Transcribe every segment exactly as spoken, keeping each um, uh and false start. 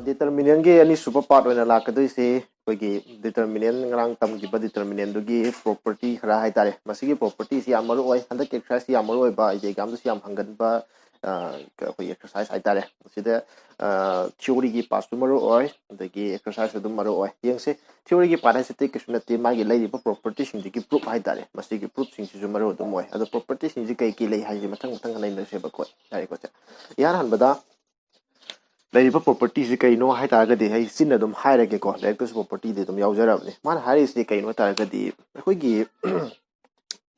ꯗꯤꯇꯔꯃꯤꯅꯦꯟꯒꯤ ꯑꯅꯤꯁꯨꯕ ꯄꯥꯔꯠ ꯑꯣꯏꯅ ꯂꯥꯛꯀꯗꯣꯏꯁꯦ ꯑꯩꯈꯣꯏꯒꯤ ꯗꯤꯇꯔꯃꯤꯅꯦꯟ, ꯉꯔꯥꯡ ꯇꯝꯈꯤꯕ ꯗꯤꯇꯔꯃꯤꯅꯦꯟꯗꯨꯒꯤ ꯄ꯭ꯔꯣꯄꯔꯇꯤ ꯈꯔ ꯍꯥꯏꯇꯥꯔꯦ꯫ ꯃꯁꯤꯒꯤ ꯄ꯭ꯔꯣꯄꯔꯇꯤꯁꯤ ꯌꯥꯝ ꯃꯔꯨ ꯑꯣꯏ, ꯍꯟꯗꯛꯀꯤ ꯑꯦꯛꯁꯔꯁꯥꯏꯁꯁꯤ ꯌꯥꯝ ꯃꯔꯨ ꯑꯣꯏꯕ, ꯍꯥꯏꯗꯤ ꯑꯦꯛꯖꯥꯝꯗꯁꯨ ꯌꯥꯝ ꯍꯪꯒꯟꯕ ꯑꯩꯈꯣꯏꯒꯤ ꯑꯦꯛꯁꯔꯁꯥꯏꯁ ꯍꯥꯏꯇꯥꯔꯦ꯫ ꯃꯁꯤꯗ ꯊꯤꯑꯣꯔꯤꯒꯤ ꯄꯥꯔꯠꯁꯨ ꯃꯔꯨ ꯑꯣꯏ, ꯑꯗꯒꯤ ꯑꯦꯛꯁꯔꯁꯥꯏꯁ ꯑꯗꯨꯝ ꯃꯔꯨ ꯑꯣꯏ꯫ ꯌꯦꯡꯁꯦ, ꯊꯤꯑꯣꯔꯤꯒꯤ ꯄꯥꯔꯠ ꯍꯥꯏꯁꯦ ꯑꯇꯩ ꯀꯩꯁꯨ ꯅꯠꯇꯦ, ꯃꯥꯒꯤ ꯂꯩꯔꯤꯕ ꯄ꯭ꯔꯣꯄꯔꯇꯤꯁꯤꯡꯁꯤꯒꯤ ꯄ꯭ꯔꯨꯞ ꯍꯥꯏꯇꯥꯔꯦ꯫ ꯃꯁꯤꯒꯤ ꯄ꯭ꯔꯨꯞꯁꯤꯡꯁꯤꯁꯨ ꯃꯔꯨ ꯑꯗꯨꯝ ꯑꯣꯏ꯫ ꯑꯗꯣ ꯄ꯭ꯔꯣꯄꯔꯇꯤꯁꯤꯡꯁꯤ ꯀꯩ ꯀꯩ ꯂꯩ ꯍꯥꯏꯁꯦ ꯃꯊꯪ ꯃꯊꯪ ꯅꯩꯅꯁꯦꯕꯀꯣ꯫ ꯌꯥꯔꯦꯀꯣ ꯁꯦ? ꯏꯍꯥꯟ ꯍꯥꯟꯕꯗ ꯂꯩꯔꯤꯕ ꯄ꯭ꯔꯣꯄꯔꯇꯤꯁꯤ ꯀꯩꯅꯣ ꯍꯥꯏꯇꯥꯔꯒꯗꯤ ꯑꯩ ꯆꯤꯟꯅ ꯑꯗꯨꯝ ꯍꯥꯏꯔꯒꯦꯀꯣ, ꯂꯥꯏꯔꯤꯛꯇꯁꯨ ꯄ꯭ꯔꯣꯄꯔꯇꯤꯗꯤ ꯑꯗꯨꯝ ꯌꯥꯎꯖꯔꯕꯅꯤ꯫ ꯃꯥꯅ ꯍꯥꯏꯔꯤꯁꯤ ꯀꯩꯅꯣ ꯍꯥꯏꯇꯥꯔꯒꯗꯤ ꯑꯩꯈꯣꯏꯒꯤ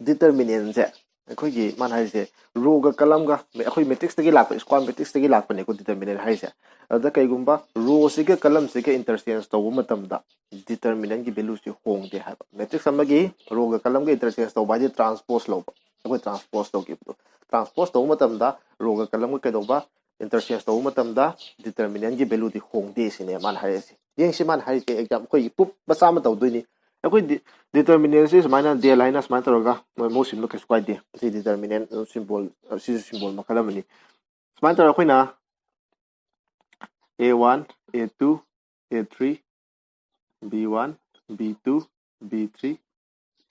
ꯗꯤꯇꯔꯃꯤꯅꯦꯟꯁꯦ, ꯑꯩꯈꯣꯏꯒꯤ ꯃꯥꯅ ꯍꯥꯏꯔꯤꯁꯦ ꯔꯣꯒ ꯀꯂꯝꯒ, ꯑꯩꯈꯣꯏ ꯃꯦꯇ꯭ꯔꯤꯛꯁꯇꯒꯤ ꯂꯥꯛꯄ, ꯁ꯭ꯀ꯭ꯋꯥꯔ ꯃꯦꯇ꯭ꯔꯤꯛꯁꯇꯒꯤ ꯂꯥꯛꯄꯅꯦꯀꯣ ꯗꯤꯇꯔꯃꯤꯅꯦꯟ ꯍꯥꯏꯔꯤꯁꯦ꯫ ꯑꯗꯨꯗ ꯀꯩꯒꯨꯝꯕ ꯔꯣꯁꯤꯒ ꯀꯂꯝꯁꯤꯒ ꯏꯟꯇꯔꯆꯦꯟꯖ ꯇꯧꯕ ꯃꯇꯝꯗ ꯗꯤꯇꯔꯃꯤꯅꯦꯟꯒꯤ ꯚꯦꯂꯨꯁꯤ ꯍꯣꯡꯗꯦ ꯍꯥꯏꯕ꯫ ꯃꯦꯇ꯭ꯔꯤꯛꯁ ꯑꯃꯒꯤ ꯔꯣꯒ ꯀꯂꯝꯒ ꯏꯟꯇꯔꯆꯦꯟꯖ ꯇꯧꯕ ꯍꯥꯏꯗꯤ ꯇ꯭ꯔꯥꯟꯁꯄꯣꯖ ꯂꯧꯕ, ꯑꯩꯈꯣꯏ ꯇ꯭ꯔꯥꯟꯁꯄꯣꯖ ꯇꯧꯈꯤꯕꯗꯣ꯫ ꯇ꯭ꯔꯥꯟꯁꯄꯣꯖ ꯇꯧꯕ ꯃꯇꯝꯗ ꯔꯣꯒ ꯀꯂꯝꯒ ꯀꯩꯗꯧꯕ, ꯏꯟꯇꯔꯆꯦꯟꯖ ꯇꯧꯕ ꯃꯇꯝꯗ ꯗꯤꯇꯔꯃꯤꯅꯦꯟꯒꯤ ꯚꯦꯂꯨꯗꯤ ꯍꯣꯡꯗꯦ ꯁꯤꯅꯦ ꯃꯥꯅ ꯍꯥꯏꯔꯛꯏꯁꯦ꯫ ꯌꯦꯡꯁꯤ ꯃꯥꯅ ꯍꯥꯏꯔꯤꯁꯦ ꯑꯦꯛꯖꯥꯝ ꯑꯩꯈꯣꯏꯒꯤ ꯄ꯭ꯔꯨꯞ ꯃꯆꯥ ꯑꯃ ꯇꯧꯗꯣꯏꯅꯤ꯫ ꯑꯩꯈꯣꯏ ꯗꯤꯇꯔꯃꯤꯅꯦꯟꯁꯤ ꯁꯨꯃꯥꯏꯅ ꯗꯦꯜ ꯍꯥꯏꯅ ꯁꯨꯃꯥꯏꯅ ꯇꯧꯔꯒ ꯃꯣꯏ ꯃꯍꯨꯠ ꯁꯤꯟꯕ ꯀꯩꯁꯨ ꯀꯥꯏꯗꯦ꯫ ꯁꯤ ꯗꯤꯇꯔꯃꯤꯅꯦꯟ ꯁꯤꯝꯕꯣꯜ, ꯁꯤꯁꯨ ꯁꯤꯝꯕꯣꯜ ꯃꯈꯜ ꯑꯃꯅꯤ꯫ ꯁꯨꯃꯥꯏꯅ ꯇꯧꯔꯒ ꯑꯩꯈꯣꯏꯅ A one, A two, A three, B one, B two, B three,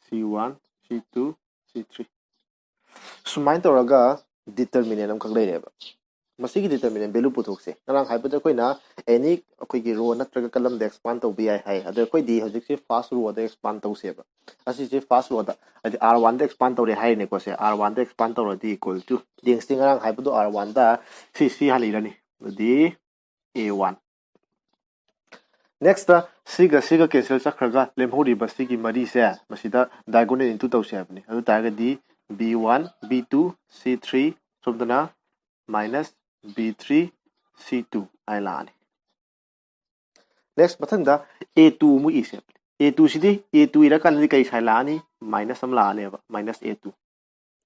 C one, C two, C three, ꯁꯨꯃꯥꯏꯅ ꯇꯧꯔꯒ ꯗꯤꯇꯔꯃꯤꯅꯦꯟ ꯑꯃꯈꯛ ꯂꯩꯔꯦꯕ꯫ ꯃꯁꯤꯒꯤ ꯗꯤꯇꯔꯃꯤꯅꯦꯟ ꯚꯦꯂꯨ ꯄꯨꯊꯣꯛꯁꯦ꯫ ꯉꯔꯥꯡ ꯍꯥꯏꯕꯗ ꯑꯩꯈꯣꯏꯅ ꯑꯦꯅꯤ ꯑꯩꯈꯣꯏꯒꯤ ꯔꯣ ꯅꯠꯇ꯭ꯔꯒ ꯀꯂꯝꯗ ꯑꯦꯛꯁꯄꯥꯟ ꯇꯧꯕ ꯌꯥꯏ ꯍꯥꯏ꯫ ꯑꯗꯣ ꯑꯩꯈꯣꯏꯗꯤ ꯍꯧꯖꯤꯛꯁꯦ ꯐꯥꯔꯁ ꯔꯣꯗ ꯑꯦꯛꯁꯄꯥꯟ ꯇꯧꯁꯦꯕ꯫ ꯑꯁꯤꯁꯦ ꯐꯥꯔꯁ ꯔꯣꯗ, ꯍꯥꯏꯗꯤ ꯑꯥꯔ ꯋꯥꯟꯗ ꯑꯦꯛꯁꯄꯥꯟ ꯇꯧꯔꯦ ꯍꯥꯏꯔꯤꯅꯦꯀꯣ꯫ ꯁꯦ ꯑꯥꯔ ꯋꯥꯟꯗ ꯑꯦꯛꯁꯄꯥꯟ ꯇꯧꯔꯗꯤ ꯏꯀ꯭ꯋꯦꯜ ꯇꯨ, ꯌꯦꯡꯁꯤ ꯉꯔꯥꯡ ꯍꯥꯏꯕꯗꯣ ꯑꯥꯔ ꯋꯥꯟꯗ ꯁꯤ ꯁꯤ ꯍꯥꯟꯅ ꯏꯔꯅꯤ꯫ ꯑꯗꯨꯗꯤ ꯑꯦ ꯋꯥꯟ꯫ ꯅꯦꯛꯁꯇ ꯁꯤꯒ ꯁꯤꯒ ꯀꯦꯟꯁꯦꯜ ꯆꯠꯈ꯭ꯔꯒ ꯂꯦꯝꯍꯧꯔꯤꯕ ꯁꯤꯒꯤ ꯃꯔꯤꯁꯦ ꯃꯁꯤꯗ ꯗꯥꯏꯒꯣꯅꯦꯜ ꯏꯟꯇꯨ ꯇꯧꯁꯦ ꯍꯥꯏꯕꯅꯤ꯫ ꯑꯗꯨ ꯇꯥꯔꯒꯗꯤ B one, B two, C three, ꯁꯣꯝꯗꯅ minus B three, C two ꯍꯥꯏ ꯂꯥꯛꯑꯅꯤ꯫ ꯅꯦꯛꯁ ꯃꯊꯪꯗ A two ꯑꯃꯨꯛ ꯏꯁꯦ꯫ A two CD, A two ꯏꯔꯀꯥꯟꯗꯗꯤ ꯀꯩ ꯁꯥꯏ ꯂꯥꯛꯑꯅꯤ? ꯃꯥꯏꯅꯁ ꯑꯃ ꯂꯥꯛꯑꯅꯦꯕ, ꯃꯥꯏꯅꯁ A two꯫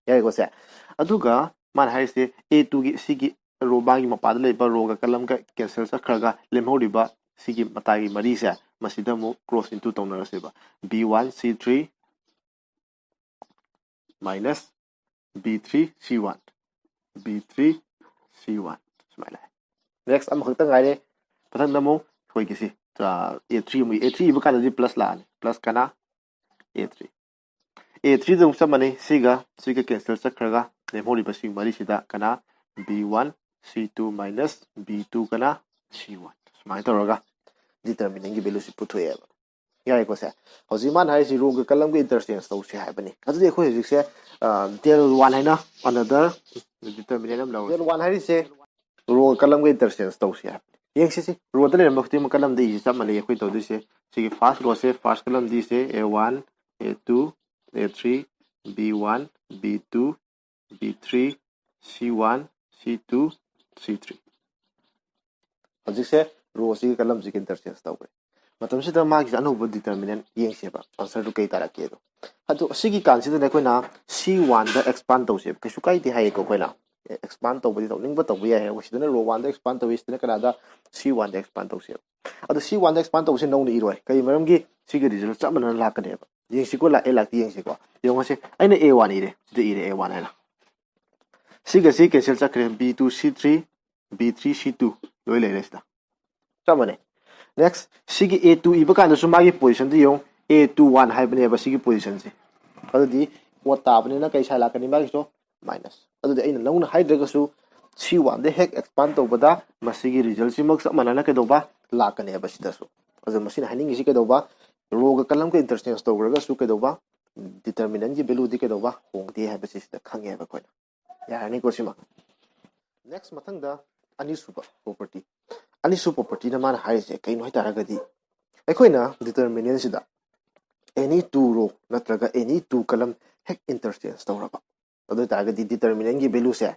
ꯌꯥꯔꯦꯀꯣ ꯁꯦ? ꯑꯗꯨꯒ ꯃꯥꯅ ꯍꯥꯏꯔꯤꯁꯦ A two ꯒꯤ ꯁꯤꯒꯤ ꯔꯣ, ꯃꯥꯒꯤ ꯃꯄꯥꯗ ꯂꯩꯕ ꯔꯣꯒ ꯀꯂꯝꯒ ꯀꯦꯟꯁꯦꯜ ꯆꯠꯈ꯭ꯔꯒ ꯂꯦꯝꯍꯧꯔꯤꯕ ꯁꯤꯒꯤ ꯃꯇꯥꯏꯒꯤ ꯃꯔꯤꯁꯦ ꯃꯁꯤꯗ ꯑꯃꯨꯛ ꯀ꯭ꯔꯣꯁ ꯏꯟꯇꯨ ꯇꯧꯅꯔꯁꯦꯕ꯫ B one, C three, minus B three, C one, B three, C one 1 ꯁꯨꯃꯥꯏꯅ꯫ ꯅꯦꯛꯁ ꯑꯃꯈꯛꯇ ꯉꯥꯏꯔꯦ꯫ ꯃꯊꯪꯗ ꯑꯃꯨꯛ ꯑꯩꯈꯣꯏꯒꯤ ꯁꯤ ꯑꯦ ꯊ꯭ꯔꯤ ꯑꯃꯨꯛ ꯑꯦ ꯊ꯭ꯔꯤ ꯏꯕ ꯀꯥꯟꯗꯗꯤ ꯄ꯭ꯂꯁ ꯂꯥꯛꯑꯅꯤ, ꯄ꯭ꯂꯁ ꯀꯅꯥ ꯑꯦ ꯊ꯭ꯔꯤ ꯑꯦ ꯊ꯭ꯔꯤꯗ ꯑꯃꯨꯛ ꯆꯞ ꯃꯥꯟꯅꯩ꯫ ꯁꯤꯒ ꯁꯤꯒ ꯀꯦꯟꯁꯦꯜ ꯆꯠꯈ꯭ꯔꯒ ꯂꯦꯝꯍꯧꯔꯤꯕꯁꯤꯡ ꯃꯔꯤꯁꯤꯗ ꯀꯅꯥ B one C two minus B two ꯀꯅꯥ ꯁꯤ ꯋꯥꯟ, ꯁꯨꯃꯥꯏꯅ ꯇꯧꯔꯒ ꯗꯤꯇꯔꯃꯤꯅꯦꯟꯒꯤ ꯚꯦꯂꯨꯁꯤ ꯄꯨꯊꯣꯛꯑꯦꯕ꯫ ꯌꯥꯏꯀꯣ ꯁꯦ? ꯍꯧꯖꯤꯛ ꯃꯥꯅ ꯍꯥꯏꯔꯤꯁꯤ ꯔꯣꯒ ꯀꯂꯝꯒ ꯏꯟꯇꯔꯆꯦꯟꯖ ꯇꯧꯁꯦ ꯍꯥꯏꯕꯅꯤ꯫ ꯑꯗꯨꯗꯤ ꯑꯩꯈꯣꯏ ꯍꯧꯖꯤꯛꯁꯦ ꯗꯦꯜ ꯋꯥꯟ ꯍꯥꯏꯅ ꯑꯅꯗꯔ ꯗꯤꯇꯔꯃꯤꯅꯦꯟ ꯑꯃ ꯂꯧꯔꯦ꯫ ꯗꯦꯜ ꯋꯥꯟ ꯍꯥꯏꯔꯤꯁꯦ ꯔꯣꯒ ꯀꯂꯝꯒ ꯏꯟꯇꯔꯆꯦꯟꯖ ꯇꯧꯁꯦ ꯍꯥꯏꯕꯅꯤ꯫ ꯌꯦꯡꯁꯤ ꯁꯤ, ꯔꯣꯗ ꯂꯩꯔꯝꯕ ꯈꯨꯗꯤꯡꯃꯛ ꯀꯂꯝꯗ ꯏꯁꯤ ꯆꯞ ꯃꯥꯟꯅꯩ꯫ ꯑꯩꯈꯣꯏ ꯇꯧꯗꯣꯏꯁꯦ ꯁꯤꯒꯤ ꯐꯥꯔꯁ ꯔꯣꯁꯦ, ꯐꯥꯔꯁ ꯀꯂꯝꯗ ꯏꯁꯦ A one, A two, A three, B one, B two, B three, C one, C two, C three. ꯍꯧꯖꯤꯛꯁꯦ ꯔꯣꯁꯤꯒꯤ ꯀꯂꯝꯁꯤꯒ ꯏꯟꯇꯔꯆꯦꯟꯖ ꯇꯧꯈ꯭ꯔꯦ꯫ ꯃꯇꯝꯁꯤꯗ ꯃꯥꯒꯤꯁꯦ ꯑꯅꯧꯕ ꯗꯤꯇꯔꯃꯤꯅꯦꯟ ꯌꯦꯡꯁꯦꯕ, ꯑꯟꯁꯔꯗꯨ ꯀꯩ ꯇꯥꯔꯛꯀꯦꯗꯣ꯫ ꯑꯗꯣ ꯁꯤꯒꯤ ꯀꯥꯟꯁꯤꯗꯅꯦ ꯑꯩꯈꯣꯏꯅ ꯁꯤ ꯋꯥꯟꯗ ꯑꯦꯛꯁꯄꯥꯟ ꯇꯧꯁꯦꯕ, ꯀꯩꯁꯨ ꯀꯥꯏꯗꯦ ꯍꯥꯏꯌꯦꯀꯣ꯫ ꯑꯩꯈꯣꯏꯅ ꯑꯦꯛꯁꯄꯥꯟ ꯇꯧꯕꯗꯤ ꯇꯧꯅꯤꯡꯕ ꯇꯧꯕ ꯌꯥꯏ ꯍꯥꯏꯕ꯫ ꯁꯤꯗꯅ ꯔꯣ ꯋꯥꯟꯗ ꯑꯦꯛꯁꯄꯥꯟ ꯇꯧꯏ, ꯁꯤꯗꯅ ꯀꯅꯥꯗ? ꯁꯤ ꯋꯥꯟꯗ ꯑꯦꯛꯁꯄꯥꯟ ꯇꯧꯁꯦꯕ꯫ ꯑꯗꯣ ꯁꯤ ꯋꯥꯟꯗ ꯑꯦꯛꯁꯄꯥꯟ ꯇꯧꯕꯁꯦ ꯅꯧꯅ ꯏꯔꯣꯏ, ꯀꯩ ꯃꯔꯝꯒꯤ? ꯁꯤꯒꯤ ꯔꯤꯖꯜ ꯆꯞ ꯃꯥꯟꯅꯅ ꯂꯥꯛꯀꯅꯦꯕ꯫ ꯌꯦꯡꯁꯤꯀꯣ, ꯂꯥꯛꯑꯦ ꯂꯥꯛꯇꯦ ꯌꯦꯡꯁꯤꯀꯣ꯫ ꯌꯦꯡꯉꯣꯁꯦ, ꯑꯩꯅ ꯑꯦ ꯋꯥꯟ ꯏꯔꯦ, ꯁꯤꯗ ꯏꯔꯦ ꯑꯦ ꯋꯥꯟ ꯍꯥꯏꯅ꯫ ꯁꯤꯒ ꯁꯤ ꯀꯦꯟꯁꯦꯜ ꯆꯠꯈ꯭ꯔꯦ, B two C three, B three ꯁꯤ ꯇꯨ ꯂꯣꯏ ꯂꯩꯔꯦ ꯁꯤꯗ꯫ ꯆꯞ ꯃꯥꯟꯅꯩ꯫ ꯅꯦꯛꯁ, ꯁꯤꯒꯤ ꯑꯦ ꯇꯨ ꯏꯕ ꯀꯥꯟꯗꯁꯨ ꯃꯥꯒꯤ ꯄꯣꯖꯤꯁꯟꯗꯨ ꯌꯦꯡꯉꯨ, ꯑꯦ ꯇꯨ ꯋꯥꯟ ꯍꯥꯏꯕꯅꯦꯕ ꯁꯤꯒꯤ ꯄꯣꯖꯤꯁꯟꯁꯦ꯫ ꯑꯗꯨꯗꯤ ꯑꯣꯠ ꯇꯥꯕꯅꯤꯅ ꯀꯩ ꯁꯥꯏꯟ ꯂꯥꯛꯀꯅꯤ ꯃꯥꯒꯤꯁꯨ? ꯃꯥꯏꯅꯁ꯫ ꯑꯗꯨꯗꯤ ꯑꯩꯅ ꯅꯧꯅ ꯍꯥꯏꯗ꯭ꯔꯒꯁꯨ ꯁꯤ ꯋꯥꯟꯗ ꯍꯦꯛ ꯑꯦꯛꯁꯄꯥꯟ ꯇꯧꯕꯗ ꯃꯁꯤꯒꯤ ꯔꯤꯖꯜꯁꯤꯃꯛ ꯆꯞ ꯃꯥꯟꯅꯅ ꯀꯩꯗꯧꯕ? ꯂꯥꯛꯀꯅꯦꯕ ꯁꯤꯗꯁꯨ꯫ ꯑꯗꯨ ꯃꯁꯤꯅ ꯍꯥꯏꯅꯤꯡꯉꯤꯁꯤ ꯀꯩꯗꯧꯕ? ꯔꯣꯒ ꯀꯂꯝꯒ ꯏꯟꯇꯔꯆꯦꯟꯖ ꯇꯧꯈ꯭ꯔꯒꯁꯨ ꯀꯩꯗꯧꯕ? ꯗꯤꯇꯔꯃꯤꯅꯦꯟꯒꯤ ꯚꯦꯂꯨꯗꯤ ꯀꯩꯗꯧꯕ? ꯍꯣꯡꯗꯦ ꯍꯥꯏꯕꯁꯤ ꯁꯤꯗ ꯈꯪꯉꯦꯕ ꯑꯩꯈꯣꯏꯅ꯫ ꯌꯥꯔꯅꯤꯀꯣ ꯁꯤꯃ? ꯅꯦꯛꯁ, ꯃꯊꯪꯗ ꯑꯅꯤꯁꯨꯕ ꯄ꯭ꯔꯣꯄꯔꯇꯤ꯫ ꯑꯅꯤꯁꯨꯕ ꯄ꯭ꯔꯣꯄꯔꯇꯤꯗ ꯃꯥꯅ ꯍꯥꯏꯔꯤꯁꯦ ꯀꯩꯅꯣ ꯍꯥꯏꯇꯥꯔꯒꯗꯤ, ꯑꯩꯈꯣꯏꯅ ꯗꯤꯇꯔꯃꯤꯅꯦꯟꯁꯤꯗ ꯑꯦꯅꯤ ꯇꯨ ꯔꯣ ꯅꯠꯇ꯭ꯔꯒ ꯑꯦꯅꯤ ꯇꯨ ꯀꯂꯝ ꯍꯦꯛ ꯏꯟꯇꯔꯆꯦꯟꯖ ꯇꯧꯔꯕ, ꯑꯗꯨ ꯑꯣꯏꯇꯥꯔꯒꯗꯤ ꯗꯤꯇꯔꯃꯤꯅꯦꯟꯒꯤ ꯚꯦꯂꯨꯁꯦ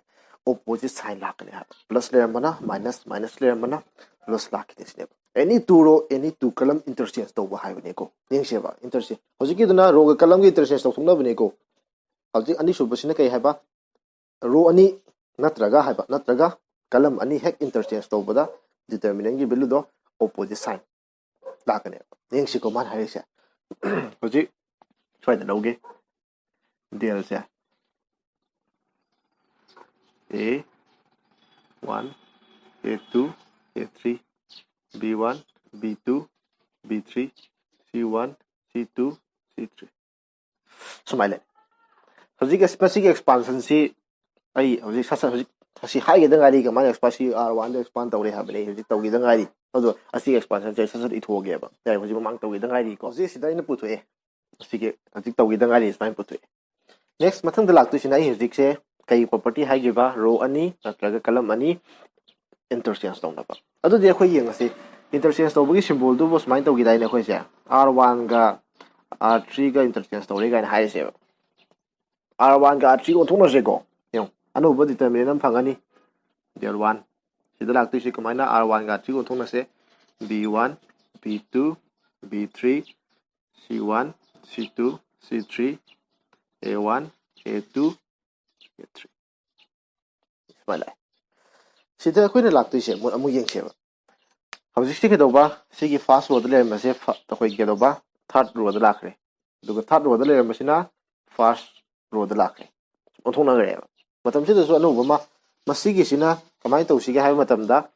ꯑꯣꯄꯣꯖꯤꯠ ꯁꯥꯏꯟ ꯂꯥꯛꯀꯅꯤ ꯍꯥꯏꯕ꯫ ꯄ꯭ꯂꯁ ꯂꯩꯔꯝꯕꯅ ꯃꯥꯏꯅꯁ, ꯃꯥꯏꯅꯁ ꯂꯩꯔꯝꯕꯅ ꯄ꯭ꯂꯁ ꯂꯥꯛꯈꯤꯗꯣꯏꯁꯤꯅꯦꯕ꯫ Any two row any two ꯀꯂꯝ ꯏꯟꯇꯔꯆꯦꯟꯖ ꯇꯧꯕ ꯍꯥꯏꯕꯅꯤꯀꯣ꯫ ꯌꯦꯡꯁꯦꯕ, ꯏꯟꯇꯔꯆꯦꯟꯖ, ꯍꯧꯖꯤꯛꯀꯤꯗꯨꯅ ꯔꯣꯒ ꯀꯂꯝꯒ ꯏꯟꯇꯔꯆꯦꯟꯖ ꯇꯧꯊꯣꯛꯅꯕꯅꯤꯀꯣ꯫ ꯍꯧꯖꯤꯛ ꯑꯅꯤꯁꯨꯕꯁꯤꯅ ꯀꯩ ꯍꯥꯏꯕ? ꯔꯣ ꯑꯅꯤ ꯅꯠꯇ꯭ꯔꯒ ꯍꯥꯏꯕ, ꯅꯠꯇ꯭ꯔꯒ ꯀꯂꯝ ꯑꯅꯤ ꯍꯦꯛ ꯏꯟꯇꯔꯆꯦꯟꯖ ꯇꯧꯕꯗ ꯗꯤꯇꯔꯃꯤꯅꯦꯟꯒꯤ ꯚꯦꯂꯨꯗꯣ ꯑꯣꯄꯣꯖꯤꯠ ꯁꯥꯏꯟ ꯂꯥꯛꯀꯅꯦꯕ꯫ ꯌꯦꯡꯁꯤꯀꯣ ꯃꯥꯅ ꯍꯥꯏꯔꯤꯁꯦ꯫ ꯍꯧꯖꯤꯛ ꯁ꯭ꯋꯥꯏꯗ ꯂꯧꯒꯦ, ꯗꯦꯜꯁꯦ ꯑꯦ one, A two, A three, B one, B two, B three, C one, C two, C three꯫ ꯁꯨꯃꯥꯏꯅ ꯂꯩ꯫ ꯍꯧꯖꯤꯛ ꯑꯁ-, ꯃꯁꯤꯒꯤ expansionꯁꯤ ꯑꯩ ꯍꯧꯖꯤꯛ ꯁꯠ ꯁꯠ ꯍꯧꯖꯤꯛ ꯑꯁꯤ ꯍꯥꯏꯒꯗ ꯉꯥꯏꯔꯤ, ꯀꯃꯥꯏꯅ expand ꯁꯤ R one ꯗ expand ꯇꯧꯔꯦ ꯍꯥꯏꯕꯅꯤ ꯑꯩ ꯍꯧꯖꯤꯛ ꯇꯧꯒꯗ ꯉꯥꯏꯔꯤ꯫ ꯑꯗꯣ ꯑꯁꯤꯒꯤ expansionꯁꯦ ꯑꯩ ꯁꯠ ꯁꯠ ꯏꯊꯣꯛꯑꯒꯦꯕ꯫ ꯌꯥꯏ, ꯍꯧꯖꯤꯛ ꯃꯃꯥꯡ ꯇꯧꯒꯗ ꯉꯥꯏꯔꯤꯀꯣ꯫ ꯍꯧꯖꯤꯛ ꯁꯤꯗ ꯑꯩꯅ ꯄꯨꯊꯣꯛꯑꯦ꯫ ꯑꯁꯤꯒꯤ ꯍꯧꯖꯤꯛ ꯇꯧꯒꯗ ꯉꯥꯏꯔꯤ, ꯁꯨꯃꯥꯏꯅ ꯄꯨꯊꯣꯛꯑꯦ꯫ Next ꯃꯊꯪꯗ ꯂꯥꯛꯇꯣꯏꯁꯤꯅ ꯑꯩ ꯍꯧꯖꯤꯛꯁꯦ ꯀꯩ property ꯍꯥꯏꯈꯤꯕ? Row ꯑꯅꯤ ꯅꯠꯇ꯭ꯔꯒ column ꯑꯅꯤ interchange ꯇꯧꯅꯕ꯫ ꯑꯗꯨꯗꯤ ꯑꯩꯈꯣꯏ ꯌꯦꯡꯉꯁꯤ, interchange ꯇꯧꯕꯒꯤ symbolꯗꯨꯕꯨ ꯁꯨꯃꯥꯏꯅ ꯇꯧꯈꯤꯗꯥꯏꯅꯦ ꯑꯩꯈꯣꯏꯁꯦ? R one ꯒ R three ꯒ interchange ꯇꯧꯔꯦ ꯀꯥꯏꯅ ꯍꯥꯏꯔꯤꯁꯦꯕ꯫ R one ꯒ R three ꯑꯣꯟꯊꯣꯛꯅꯁꯦꯀꯣ꯫ ꯌꯦꯡꯉꯣ, ꯑꯅꯧꯕ determinant ꯑꯃ ꯐꯪꯒꯅꯤ꯫ Del one꯫ ꯁꯤꯗ ꯂꯥꯛꯇꯣꯏꯁꯤ ꯀꯃꯥꯏꯅ? R one ꯒ R three ꯑꯣꯟꯊꯣꯛꯅꯁꯦ꯫ B one, B two, B three, C one, C two, C three, A one, A two, A three꯫ ꯁꯨꯃꯥꯏꯅ ꯂꯥꯛꯑꯦ꯫ ꯁꯤꯗ ꯑꯩꯈꯣꯏꯅ ꯂꯥꯛꯇꯣꯏꯁꯦ ꯑꯃꯨꯛ, ꯑꯃꯨꯛ ꯌꯦꯡꯁꯦꯕ꯫ ꯍꯧꯖꯤꯛꯁꯤ ꯀꯩꯗꯧꯕ? ꯁꯤꯒꯤ first rowꯗ ꯂꯩꯔꯝꯕꯁꯦ ꯐ-, ꯑꯩꯈꯣꯏ ꯀꯩꯗꯧꯕ? Third rowꯗ ꯂꯥꯛꯈ꯭ꯔꯦ꯫ ꯑꯗꯨꯒ third rowꯗ ꯂꯩꯔꯝꯕꯁꯤꯅ first rowꯗ ꯂꯥꯛꯈ꯭ꯔꯦ꯫ ꯑꯣꯟꯊꯣꯛꯅꯈ꯭ꯔꯦꯕ꯫ ꯃꯇꯝꯁꯤꯗꯁꯨ ꯑꯅꯧꯕ ꯑꯃ, ꯃꯁꯤꯒꯤꯁꯤꯅ ꯀꯃꯥꯏꯅ ꯇꯧꯁꯤꯒꯦ ꯍꯥꯏꯕ ꯃꯇꯝꯗ,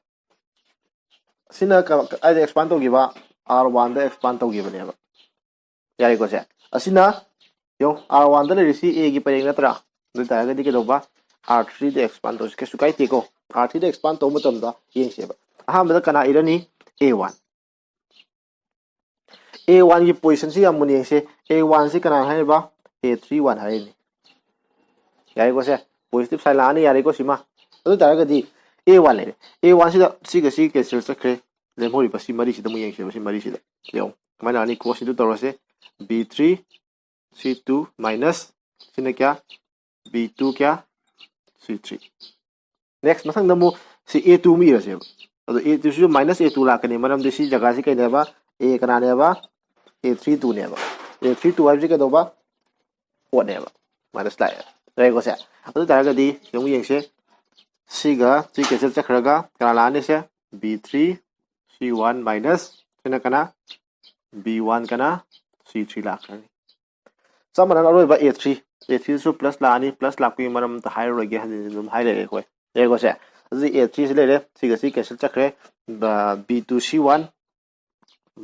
ꯁꯤꯅ ꯀ-, ꯀ-, ꯀꯥꯏꯗ expand ꯇꯧꯈꯤꯕ? R one ꯗ expand ꯇꯧꯈꯤꯕꯅꯦꯕ꯫ ꯌꯥꯔꯦꯀꯣ ꯁꯦ? ꯑꯁꯤꯅ, ꯌꯦꯡꯉꯣ, R one ꯗ ꯂꯩꯔꯤꯁꯤ A ꯒꯤ ꯄꯔꯦꯡ ꯅꯠꯇ꯭ꯔꯥ? ꯑꯗꯨ ꯑꯣꯏ ꯇꯥꯔꯒꯗꯤ ꯀꯩꯗꯧꯕ? R three ꯗ expand ꯇꯧꯔꯁꯤ, ꯀꯩꯁꯨ ꯀꯥꯏꯗꯦꯀꯣ꯫ R three ꯗ expand ꯇꯧꯕ ꯃꯇꯝꯗ ꯌꯦꯡꯁꯦꯕ꯫ ꯑꯍꯥꯟꯕꯗ ꯀꯅꯥ ꯏꯔꯅꯤ? A one꯫ A one ꯒꯤ positionꯁꯤ ꯌꯥꯝ ꯃꯨꯟꯅ ꯌꯦꯡꯁꯦ꯫ A one ꯁꯤ ꯀꯅꯥꯅ ꯍꯥꯏꯔꯤꯕ? A three one ꯍꯥꯏꯔꯤꯅꯤ꯫ ꯌꯥꯔꯦꯀꯣ ꯁꯦ? Positive sign ꯂꯥꯛꯑꯅꯤ, ꯌꯥꯔꯦꯀꯣ ꯁꯤꯃ꯫ ꯑꯗꯨ ꯑꯣꯏ ꯇꯥꯔꯒꯗꯤ A one ꯂꯩꯔꯦ꯫ A one ꯁꯤꯗ ꯁꯤꯒ ꯁꯤ cancel ꯆꯠꯈ꯭ꯔꯦ꯫ ꯂꯦꯝꯍꯧꯔꯤꯕ ꯁꯤ ꯃꯔꯤꯁꯤꯗ ꯑꯃꯨꯛ ꯌꯦꯡꯁꯦꯕ, ꯁꯤ ꯃꯔꯤꯁꯤꯗ꯫ ꯌꯦꯡꯉꯣ꯫ ꯀꯃꯥꯏꯅ ꯂꯥꯛꯑꯅꯤ? Cross ꯁꯤꯗ ꯇꯧꯔꯁꯦ꯫ B three, C two minus ꯁꯤꯅ ꯀꯌꯥ? B two ꯀꯌꯥ? C three꯫ Next ꯃꯊꯪꯗ ꯑꯃꯨꯛ ꯁꯤ A two ꯑꯃꯨꯛ ꯏꯔꯁꯦꯕ꯫ ꯑꯗꯣ A two ꯁꯤꯁꯨ minus A two ꯂꯥꯛꯀꯅꯤ, ꯃꯔꯝꯗꯤ ꯁꯤ ꯖꯒꯥꯁꯤ ꯀꯩꯅꯦꯕ? A ꯀꯅꯥꯅꯦꯕ? A three two ꯅꯦꯕ꯫ A three two ꯍꯥꯏꯕꯁꯤ ꯀꯩꯗꯧꯕ? Odd ꯅꯦꯕ꯫ Minus ꯂꯥꯛꯑꯦ꯫ ꯌꯥꯏꯀꯣ ꯁꯦ? ꯑꯗꯨ ꯑꯣꯏ ꯇꯥꯔꯒꯗꯤ ꯑꯃꯨꯛ ꯌꯦꯡꯁꯦ꯫ ꯁꯤꯒ ꯁꯤ cancel ꯆꯠꯈ꯭ꯔꯒ ꯀꯅꯥ ꯂꯥꯛꯑꯅꯤ ꯁꯦ? B three, C one minus ꯁꯤꯅ ꯀꯅꯥ? B one ꯀꯅꯥ? C three ꯂꯥꯛꯈ꯭ꯔꯅꯤ꯫ ꯆꯞ ꯃꯥꯟꯅꯅ ꯑꯔꯣꯏꯕ A three, A three ꯁꯨ plus ꯂꯥꯛꯑꯅꯤ, plus ꯂꯥꯛꯄꯒꯤ ꯃꯔꯝ ꯑꯝꯇ ꯍꯥꯏꯔꯔꯣꯏꯒꯦ, ꯍꯟꯖꯤꯟ ꯍꯟꯖꯤꯟ ꯑꯗꯨꯝ ꯍꯥꯏ ꯂꯩꯔꯦ ꯑꯩꯈꯣꯏ꯫ ꯌꯥꯏꯀꯣ ꯁꯦ? ꯑꯗꯨꯗꯤ A three ꯁꯤ ꯂꯩꯔꯦ, ꯁꯤꯒ ꯁꯤ cancel ꯆꯠꯈ꯭ꯔꯦ꯫ B two C one,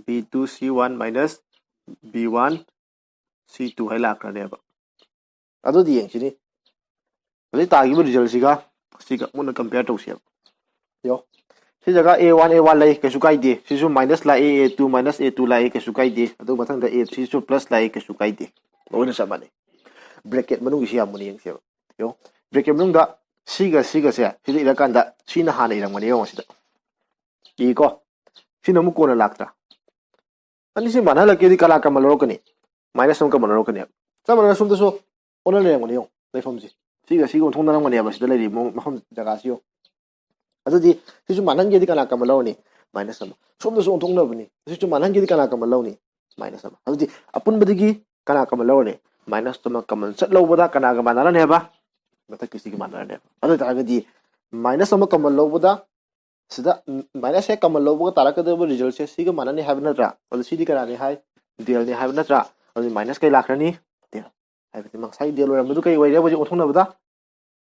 B two C one minus B one C two ꯍꯥꯏ ꯂꯥꯛꯈ꯭ꯔꯅꯦꯕ꯫ ꯑꯗꯨꯗꯤ ꯌꯦꯡꯁꯤꯅꯤ, ꯍꯧꯖꯤꯛ ꯇꯥꯈꯤꯕ resultꯁꯤꯒ ꯁꯤꯒ ꯃꯨꯟꯅ compare ꯇꯧꯁꯦꯕ꯫ ꯌꯣ, ꯁꯤ ꯖꯒꯥ A one, A one ꯂꯩ, ꯀꯩꯁꯨ ꯀꯥꯏꯗꯦ꯫ ꯁꯤꯁꯨ minus ꯂꯥꯛꯏ, A two minus A two ꯂꯥꯛꯏ, ꯀꯩꯁꯨ ꯀꯥꯏꯗꯦ꯫ ꯑꯗꯨ ꯃꯊꯪꯗ A three ꯁꯨ plus ꯂꯥꯛꯏ, ꯀꯩꯁꯨ ꯀꯥꯏꯗꯦ꯫ ꯂꯣꯏꯅ ꯆꯞ ꯃꯥꯟꯅꯩ꯫ Bracket ꯃꯅꯨꯡꯒꯤꯁꯤ ꯌꯥꯝ ꯃꯨꯟꯅ ꯌꯦꯡꯁꯦꯕ꯫ ꯌꯣ, bracket ꯃꯅꯨꯡꯗ ꯁꯤꯒ ꯁꯤꯒꯁꯦ ꯁꯤꯗ ꯏꯔꯀꯥꯟꯗ ꯁꯤꯅ ꯍꯥꯟꯅ ꯏꯔꯝꯒꯅꯤ, ꯌꯦꯡꯉꯣ ꯁꯤꯗ꯫ ꯏꯀꯣ, ꯁꯤꯅ ꯑꯃꯨꯛ ꯀꯣꯟꯅ ꯂꯥꯛꯇ꯭ꯔꯥ? ꯑꯅꯤꯁꯤ ꯃꯥꯟꯅꯍꯜꯂꯛꯀꯦꯗꯤ ꯀꯅꯥ common ꯂꯧꯔꯛꯀꯅꯤ? Minus ꯑꯃ common ꯂꯧꯔꯛꯀꯅꯦꯕ꯫ ꯆꯞ ꯃꯥꯟꯅꯅ ꯁꯣꯝꯗꯁꯨ ꯑꯣꯟꯅ ꯂꯩꯔꯝꯒꯅꯤ, ꯌꯦꯡꯉꯣ, ꯂꯩꯐꯝꯁꯦ꯫ ꯁꯤꯒ ꯁꯤꯒ ꯑꯣꯟꯊꯣꯛꯅꯔꯝꯒꯅꯦꯕ, ꯁꯤꯗ ꯂꯩꯔꯤꯕ ꯃꯑꯣꯡ, ꯃꯐꯝ ꯖꯒꯥꯁꯤ ꯌꯦꯡꯉꯣ꯫ ꯑꯗꯨꯗꯤ ꯁꯤꯁꯨ ꯃꯥꯟꯍꯟꯒꯦꯗꯤ ꯀꯅꯥ common ꯂꯧꯔꯅꯤ? Minus ꯑꯃ꯫ ꯁꯣꯝꯗꯁꯨ ꯑꯣꯟꯊꯣꯛꯅꯕꯅꯤ, ꯁꯤꯁꯨ ꯃꯥꯟꯍꯟꯒꯦꯗꯤ ꯀꯅꯥ common ꯂꯧꯅꯤ? Minus ꯑꯃ꯫ ꯑꯗꯨꯗꯤ ꯑꯄꯨꯟꯕꯗꯒꯤ ꯀꯅꯥ common ꯂꯧꯔꯅꯤ? Minus ꯑꯃ common ꯆꯠ ꯂꯧꯕꯗ ꯀꯅꯥꯒ ꯃꯥꯟꯅꯔꯅꯦꯕ? ꯃꯊꯛꯀꯤꯁꯤꯒ ꯃꯥꯟꯅꯔꯅꯦꯕ꯫ ꯑꯗꯨ ꯑꯣꯏꯇꯥꯔꯒꯗꯤ minus ꯑꯃ common ꯂꯧꯕꯗ ꯁꯤꯗ minus ꯍꯦꯛ common ꯂꯧꯕꯒ ꯇꯥꯔꯛꯀꯗꯕ resultꯁꯦ ꯁꯤꯒ ꯃꯥꯟꯅꯅꯤ ꯍꯥꯏꯕ ꯅꯠꯇ꯭ꯔꯥ? ꯑꯗꯨ ꯁꯤꯗꯤ ꯀꯅꯥꯅꯤ ꯍꯥꯏ? Delꯅꯤ ꯍꯥꯏꯕ ꯅꯠꯇ꯭ꯔꯥ? ꯑꯗꯨꯗꯤ minus ꯀꯩ ꯂꯥꯛꯈ꯭ꯔꯅꯤ? Del꯫ ꯍꯥꯏꯕꯗꯤ ꯉꯁꯥꯏ del ꯑꯣꯏꯔꯝꯕꯗꯨ ꯀꯩ ꯑꯣꯏꯔꯦ? ꯍꯧꯖꯤꯛ ꯑꯣꯟꯊꯣꯛꯅꯕꯗ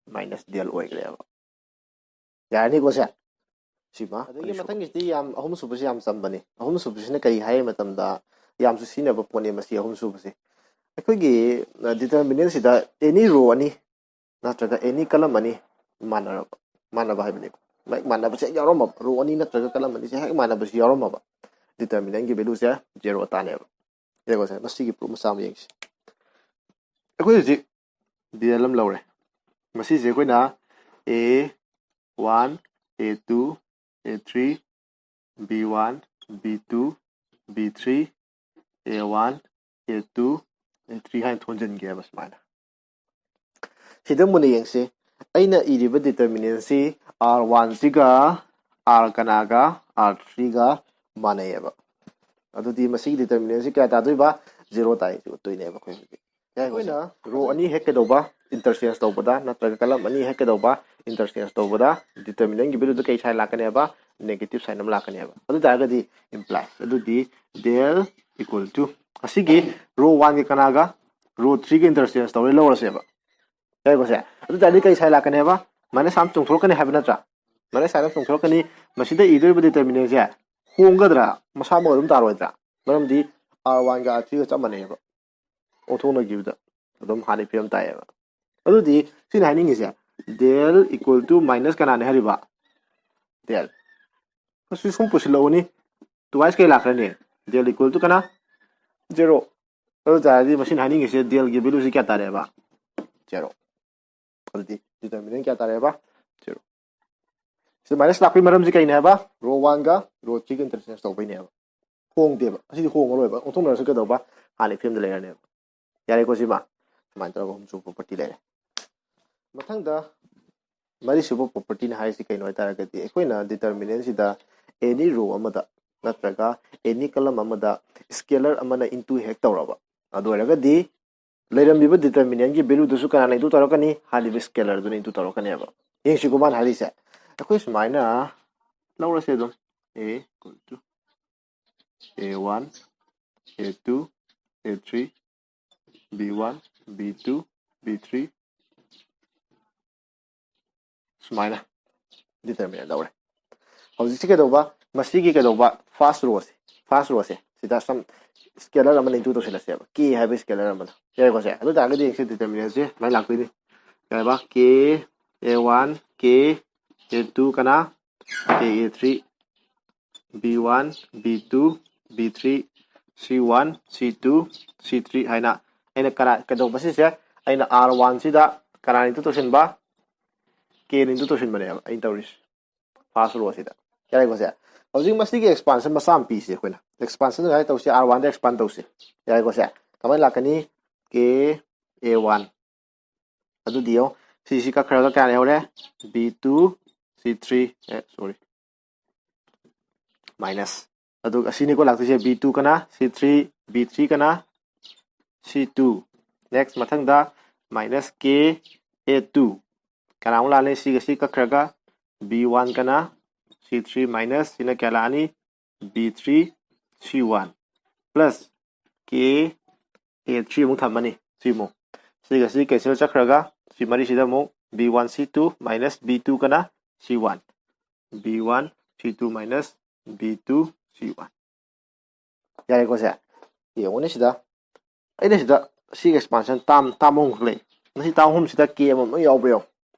minus del ꯑꯣꯏꯈ꯭ꯔꯦꯕ꯫ ꯌꯥꯔꯅꯤꯀꯣ ꯁꯦ? ꯁꯤꯃ꯫ ꯑꯗꯒꯤ ꯑꯅꯤꯁꯨꯕ꯫ ꯃꯊꯪꯒꯤꯁꯤꯗꯤ ꯌꯥꯝ, ꯑꯍꯨꯝꯁꯨꯕꯁꯤ ꯌꯥꯝ ꯆꯝꯕꯅꯤ꯫ ꯑꯍꯨꯝꯁꯨꯕꯁꯤꯅ ꯀꯔꯤ ꯍꯥꯏ ꯃꯇꯝꯗ, ꯌꯥꯝꯁꯨ ꯁꯤꯖꯤꯟꯅꯕ ꯄꯣꯠꯅꯤ ꯃꯁꯤ ꯑꯍꯨꯝꯁꯨꯕꯁꯤ꯫ ꯑꯩꯈꯣꯏꯒꯤ, ꯑ, determinantꯁꯤꯗ any row ꯑꯅꯤ ꯅꯠꯇ꯭ꯔꯒ any column ꯑꯅꯤ ꯃꯥꯟꯅꯔꯕ, ꯃꯥꯟꯅꯕ ꯍꯥꯏꯕꯅꯤꯀꯣ꯫ ꯃꯥꯏ ꯃꯥꯟꯅꯕꯁꯦ ꯍꯦꯛ ꯌꯥꯎꯔꯝꯃꯕ, row ꯑꯅꯤ ꯅꯠꯇ꯭ꯔꯒ column ꯑꯅꯤꯁꯦ ꯍꯦꯛ ꯃꯥꯟꯅꯕꯁꯤ ꯌꯥꯎꯔꯝꯃꯕ, determinantꯒꯤ valueꯁꯦ zero ꯇꯥꯅꯦꯕ꯫ ꯌꯦꯡꯉꯣꯁꯦ, ꯃꯁꯤꯒꯤ proof ꯃꯆꯥ ꯑꯃ ꯌꯦꯡꯁꯤ꯫ ꯑꯩꯈꯣꯏ ꯍꯧꯖꯤꯛ del ꯑꯃ ꯂꯧꯔꯦ꯫ ꯃꯁꯤꯁꯦ ꯑꯩꯈꯣꯏꯅ A one, A two, A three, B one, B two, B three, A one, A two, A three ꯍꯥꯏꯅ ꯊꯣꯟꯖꯤꯟꯒꯦꯕ ꯁꯨꯃꯥꯏꯅ꯫ ꯁꯤꯗ ꯃꯨꯟꯅ ꯌꯦꯡꯁꯤ꯫ ꯑꯩꯅ ꯏꯔꯤꯕ determinantꯁꯤ R oneꯁꯤꯒ R ꯀꯅꯥꯒ? R threeꯒ ꯃꯥꯟꯅꯩꯌꯦꯕ꯫ ꯑꯗꯨꯗꯤ ꯃꯁꯤꯒꯤ determinantꯁꯤ ꯀꯌꯥ ꯇꯥꯗꯣꯏꯕ? Zero ꯇꯥꯏ, ꯎꯠꯇꯣꯏꯅꯦꯕ ꯑꯩꯈꯣꯏ ꯍꯧꯖꯤꯛ꯫ ꯑꯩꯈꯣꯏꯅ row ꯑꯅꯤ ꯍꯦꯛ ꯀꯩꯗꯧꯕ? Interchange ꯇꯧꯕꯗ, ꯅꯠꯇ꯭ꯔꯒ column ꯑꯅꯤ ꯍꯦꯛ ꯀꯩꯗꯧꯕ? Interchange ꯇꯧꯕꯗ, determinantꯒꯤ valueꯗ ꯀꯩ sign ꯂꯥꯛꯀꯅꯦꯕ? Negative sign ꯑꯃ ꯂꯥꯛꯀꯅꯦꯕ꯫ ꯑꯗꯨ ꯑꯣꯏꯇꯥꯔꯒꯗꯤ implies, ꯑꯗꯨꯗꯤ del equal to ꯑꯁꯤꯒꯤ row oneꯒꯤ ꯀꯅꯥꯒ? Row threeꯒ interchange ꯇꯧꯔꯦ ꯂꯧꯔꯁꯦꯕ꯫ ꯌꯥꯏꯀꯣ ꯁꯦ? ꯑꯗꯨ ꯑꯣꯏꯇꯥꯔꯗꯤ ꯀꯩ sign ꯂꯥꯛꯀꯅꯦꯕ? ꯃꯥꯏꯅꯁ ꯁꯥꯏꯟ ꯆꯣꯡꯊꯣꯔꯛꯀꯅꯤ ꯍꯥꯏꯕ ꯅꯠꯇ꯭ꯔꯥ? ꯃꯥꯏꯅꯁ ꯁꯥꯏꯟ ꯑꯃ ꯆꯣꯡꯊꯣꯔꯛꯀꯅꯤ꯫ ꯃꯁꯤꯗ ꯏꯗꯣꯔꯤꯕ ꯗꯤꯇꯔꯃꯤꯅꯦꯟꯁꯦ ꯍꯣꯡꯒꯗ꯭ꯔꯥ? ꯃꯁꯥꯃꯛ ꯑꯗꯨꯝ ꯇꯥꯔꯣꯏꯗ꯭ꯔꯥ? ꯃꯔꯝꯗꯤ ꯑꯥꯔ ꯋꯥꯟꯒ ꯑꯥꯔ ꯊ꯭ꯔꯤꯒ ꯆꯞ ꯃꯥꯟꯅꯩꯑꯕ꯫ ꯑꯣꯟꯊꯣꯛꯅꯈꯤꯕꯗ ꯑꯗꯨꯝ ꯍꯥꯟꯅ ꯐꯤꯕꯝ ꯇꯥꯏꯌꯦꯕ꯫ ꯑꯗꯨꯗꯤ ꯁꯤꯅ ꯍꯥꯏꯅꯤꯡꯉꯤꯁꯦ, ꯗꯦꯜ ꯏꯀ꯭ꯋꯦꯜ ꯇꯨ ꯃꯥꯏꯅꯁ ꯀꯅꯥꯅꯦ ꯍꯥꯏꯔꯤꯕ? ꯗꯦꯜ꯫ ꯑꯁꯤ ꯁꯨꯝ ꯄꯨꯁꯤꯜꯂꯛꯎꯅꯤ, ꯇꯨ ꯋꯥꯏꯁ ꯀꯩ ꯂꯥꯛꯈ꯭ꯔꯅꯤ? ꯗꯦꯜ ꯏꯀ꯭ꯋꯦꯜ ꯇꯨ ꯀꯅꯥ? ꯖꯦꯔꯣ꯫ ꯑꯗꯨ ꯇꯥꯔꯗꯤ ꯃꯁꯤꯅ ꯍꯥꯏꯅꯤꯡꯉꯤꯁꯦ ꯗꯦꯜꯒꯤ ꯚꯦꯂꯨꯁꯤ ꯀꯌꯥ ꯇꯥꯔꯦꯕ? ꯖꯦꯔꯣ꯫ ꯑꯗꯨꯗꯤ ꯗꯤꯇꯔꯃꯤꯅꯦꯟ ꯀꯌꯥ ꯇꯥꯔꯦꯕ? ꯖꯦꯔꯣ꯫ ꯁꯤ ꯃꯥꯏꯅꯁ ꯂꯥꯛꯄꯒꯤ ꯃꯔꯝꯁꯤ ꯀꯩꯅꯦ ꯍꯥꯏꯕ? ꯔꯣ ꯋꯥꯟꯒ ꯔꯣ ꯊ꯭ꯔꯤꯒ ꯏꯟꯇꯔꯆꯦꯟꯖ ꯇꯧꯕꯩꯅꯦꯕ꯫ ꯍꯣꯡꯗꯦꯕ꯫ ꯑꯁꯤꯗꯤ ꯍꯣꯡꯉꯔꯣꯏꯕ꯫ ꯑꯣꯟꯊꯣꯛꯅꯔꯁꯨ ꯀꯩꯗꯧꯕ? ꯍꯥꯟꯅ ꯐꯤꯕꯝꯗ ꯂꯩꯔꯅꯦꯕ꯫ ꯌꯥꯔꯦꯀꯣ ꯁꯤꯃ? ꯁꯨꯃꯥꯏꯅ ꯇꯧꯔꯒ ꯑꯍꯨꯝꯁꯨꯕ ꯄ꯭ꯔꯣꯄꯔꯇꯤ ꯂꯩꯔꯦ꯫ ꯃꯊꯪꯗ ꯃꯔꯤꯁꯨꯕ ꯄ꯭ꯔꯣꯄꯔꯇꯤꯅ ꯍꯥꯏꯔꯤꯁꯤ ꯀꯩꯅꯣ ꯍꯥꯏ ꯇꯥꯔꯒꯗꯤ, ꯑꯩꯈꯣꯏꯅ ꯗꯤꯇꯔꯃꯤꯅꯦꯟꯁꯤꯗ ꯑꯦꯅꯤ ꯔꯣ ꯑꯃꯗ ꯅꯠꯇ꯭ꯔꯒ ꯑꯦꯅꯤ ꯀꯂꯝ ꯑꯃꯗ ꯁ꯭ꯀꯦꯂꯔ ꯑꯃꯅ ꯏꯟꯇꯨ ꯍꯦꯛ ꯇꯧꯔꯕ, ꯑꯗꯨ ꯑꯣꯏꯔꯒꯗꯤ ꯂꯩꯔꯝꯃꯤꯕ ꯗꯤꯇꯔꯃꯤꯅꯦꯟꯒꯤ ꯚꯦꯂꯨꯗꯨꯁꯨ ꯀꯅꯥꯅ ꯏꯟꯇꯨ ꯇꯧꯔꯛꯀꯅꯤ? ꯍꯥꯏꯔꯤꯕ ꯁ꯭ꯀꯦꯂꯔꯗꯨꯅ ꯏꯟꯇꯨ ꯇꯧꯔꯛꯀꯅꯦꯕ꯫ ꯌꯦꯡꯁꯤꯀꯣ ꯃꯥꯅ ꯍꯥꯏꯔꯤꯁꯦ꯫ ꯑꯩꯈꯣꯏ ꯁꯨꯃꯥꯏꯅ ꯂꯧꯔꯁꯦ ꯑꯗꯨꯝ, a equal to a one, a two, a three, b one, b two, b three, ꯁꯨꯃꯥꯏꯅ ꯗꯤꯇꯔꯃꯤꯅꯦꯟ ꯂꯧꯔꯦ꯫ ꯍꯧꯖꯤꯛꯁꯤ ꯀꯩꯗꯧꯕ? ꯃꯁꯤꯒꯤ ꯀꯩꯗꯧꯕ? ꯐꯥꯔꯁ ꯔꯣꯁꯦ, ꯐꯥꯔꯁ ꯔꯣꯁꯦ ꯁꯤꯗ ꯁꯝ ꯁ꯭ꯀꯦꯂꯔ ꯑꯃꯅ ꯏꯟꯇꯨ ꯇꯧꯁꯤꯜꯂꯁꯦꯕ, ꯀꯦ ꯍꯥꯏꯕ ꯁ꯭ꯀꯦꯂꯔ ꯑꯃꯅ꯫ ꯌꯥꯔꯦꯀꯣ ꯁꯦ? ꯑꯗꯨ ꯇꯥꯔꯒꯗꯤ ꯌꯦꯡꯁꯤ, ꯗꯤꯇꯔꯃꯤꯅꯦꯟꯁꯦ ꯁꯨꯃꯥꯏꯅ ꯂꯥꯛꯇꯣꯏꯅꯤ꯫ ꯀꯩ ꯍꯥꯏꯕ? K A one, K A two ꯀꯅꯥ? ꯀꯦ A three, B one, B two, B three, C one, C two, C three ꯍꯥꯏꯅ꯫ ꯑꯩꯅ ꯀꯅꯥ ꯀꯩꯗꯧꯕ ꯁꯤꯁꯦ? ꯑꯩꯅ ꯑꯥꯔ ꯋꯥꯟꯁꯤꯗ ꯀꯅꯥꯅ ꯏꯟꯇꯨ ꯇꯧꯁꯤꯟꯕ? ꯀꯦꯅ ꯏꯟꯇꯨ ꯇꯧꯁꯤꯟꯕꯅꯦꯕ ꯑꯩꯅ ꯇꯧꯔꯤꯁꯦ꯫ ꯐꯥꯔꯁ ꯔꯣꯁꯤꯗ꯫ ꯌꯥꯔꯦꯀꯣ ꯁꯦ? ꯍꯧꯖꯤꯛ ꯃꯁꯤꯒꯤ ꯑꯦꯛꯁꯄꯥꯟꯁꯟ ꯃꯆꯥ ꯑꯃ ꯄꯤꯁꯦ ꯑꯩꯈꯣꯏꯅ꯫ ꯑꯦꯛꯁꯄꯥꯟꯁꯟ ꯀꯃꯥꯏꯅ ꯇꯧꯁꯦ? ꯑꯥꯔ ꯋꯥꯟꯗ ꯑꯦꯛꯁꯄꯥꯟ ꯇꯧꯁꯦ꯫ ꯌꯥꯔꯦꯀꯣ ꯁꯦ? ꯀꯃꯥꯏꯅ ꯂꯥꯛꯀꯅꯤ? K A one. ꯑꯗꯨꯗꯤ ꯌꯦꯡꯉꯣ, ꯁꯤꯁꯤ ꯀꯛꯈ꯭ꯔꯒ ꯀꯌꯥ ꯂꯩꯍꯧꯔꯦ? ꯕꯤ ꯇꯨ, ꯁꯤ ꯊ꯭ꯔꯤ, ꯑꯦ, ꯁꯣꯔꯤ, ꯃꯥꯏꯅꯁ꯫ ꯑꯗꯨꯒ ꯑꯁꯤꯅꯤꯀꯣ ꯂꯥꯛꯇꯣꯏꯁꯦ, ꯕꯤ ꯇꯨ ꯀꯅꯥ? ꯁꯤ ꯊ꯭ꯔꯤ, ꯕꯤ ꯊ꯭ꯔꯤ ꯀꯅꯥ? ꯁꯤ ꯇꯨ꯫ ꯅꯦꯛꯁ ꯃꯊꯪꯗ ꯃꯥꯏꯅꯁ ꯀꯦ ꯑꯦ ꯇꯨ꯫ ꯀꯅꯥꯃꯨꯛ ꯂꯥꯛꯑꯅꯤ? ꯁꯤꯒ ꯁꯤ ꯀꯛꯈ꯭ꯔꯒ ꯕꯤ ꯋꯥꯟ ꯀꯅꯥ? ꯁꯤ ꯊ꯭ꯔꯤ ꯃꯥꯏꯅꯁ ꯁꯤꯅ ꯀꯌꯥ ꯂꯥꯛꯑꯅꯤ? B three, C one plus K A three ꯑꯃꯨꯛ ꯊꯝꯃꯅꯤ꯫ ꯁꯤ ꯑꯃꯨꯛ, ꯁꯤꯒ ꯁꯤ ꯀꯦꯟꯁꯦꯜ ꯆꯠꯈ꯭ꯔꯒ ꯁꯤ ꯃꯔꯤꯁꯤꯗ ꯑꯃꯨꯛ B one C two minus B two ꯀꯅ C one, B one C two minus B two C one꯫ ꯌꯥꯔꯦꯀꯣ ꯁꯦ? ꯌꯦꯡꯉꯨꯅꯦ ꯁꯤꯗ꯫ ꯑꯩꯅ ꯁꯤꯗ ꯁꯤꯒꯤ expansion term, term ꯑꯍꯨꯝꯈꯛ ꯂꯩ꯫ ꯃꯁꯤ term ꯑꯍꯨꯝꯁꯤꯗ K ꯑꯃꯃꯝ ꯂꯣꯏ ꯌꯥꯎꯕ꯭ꯔꯥ ꯌꯦꯡꯉꯣ꯫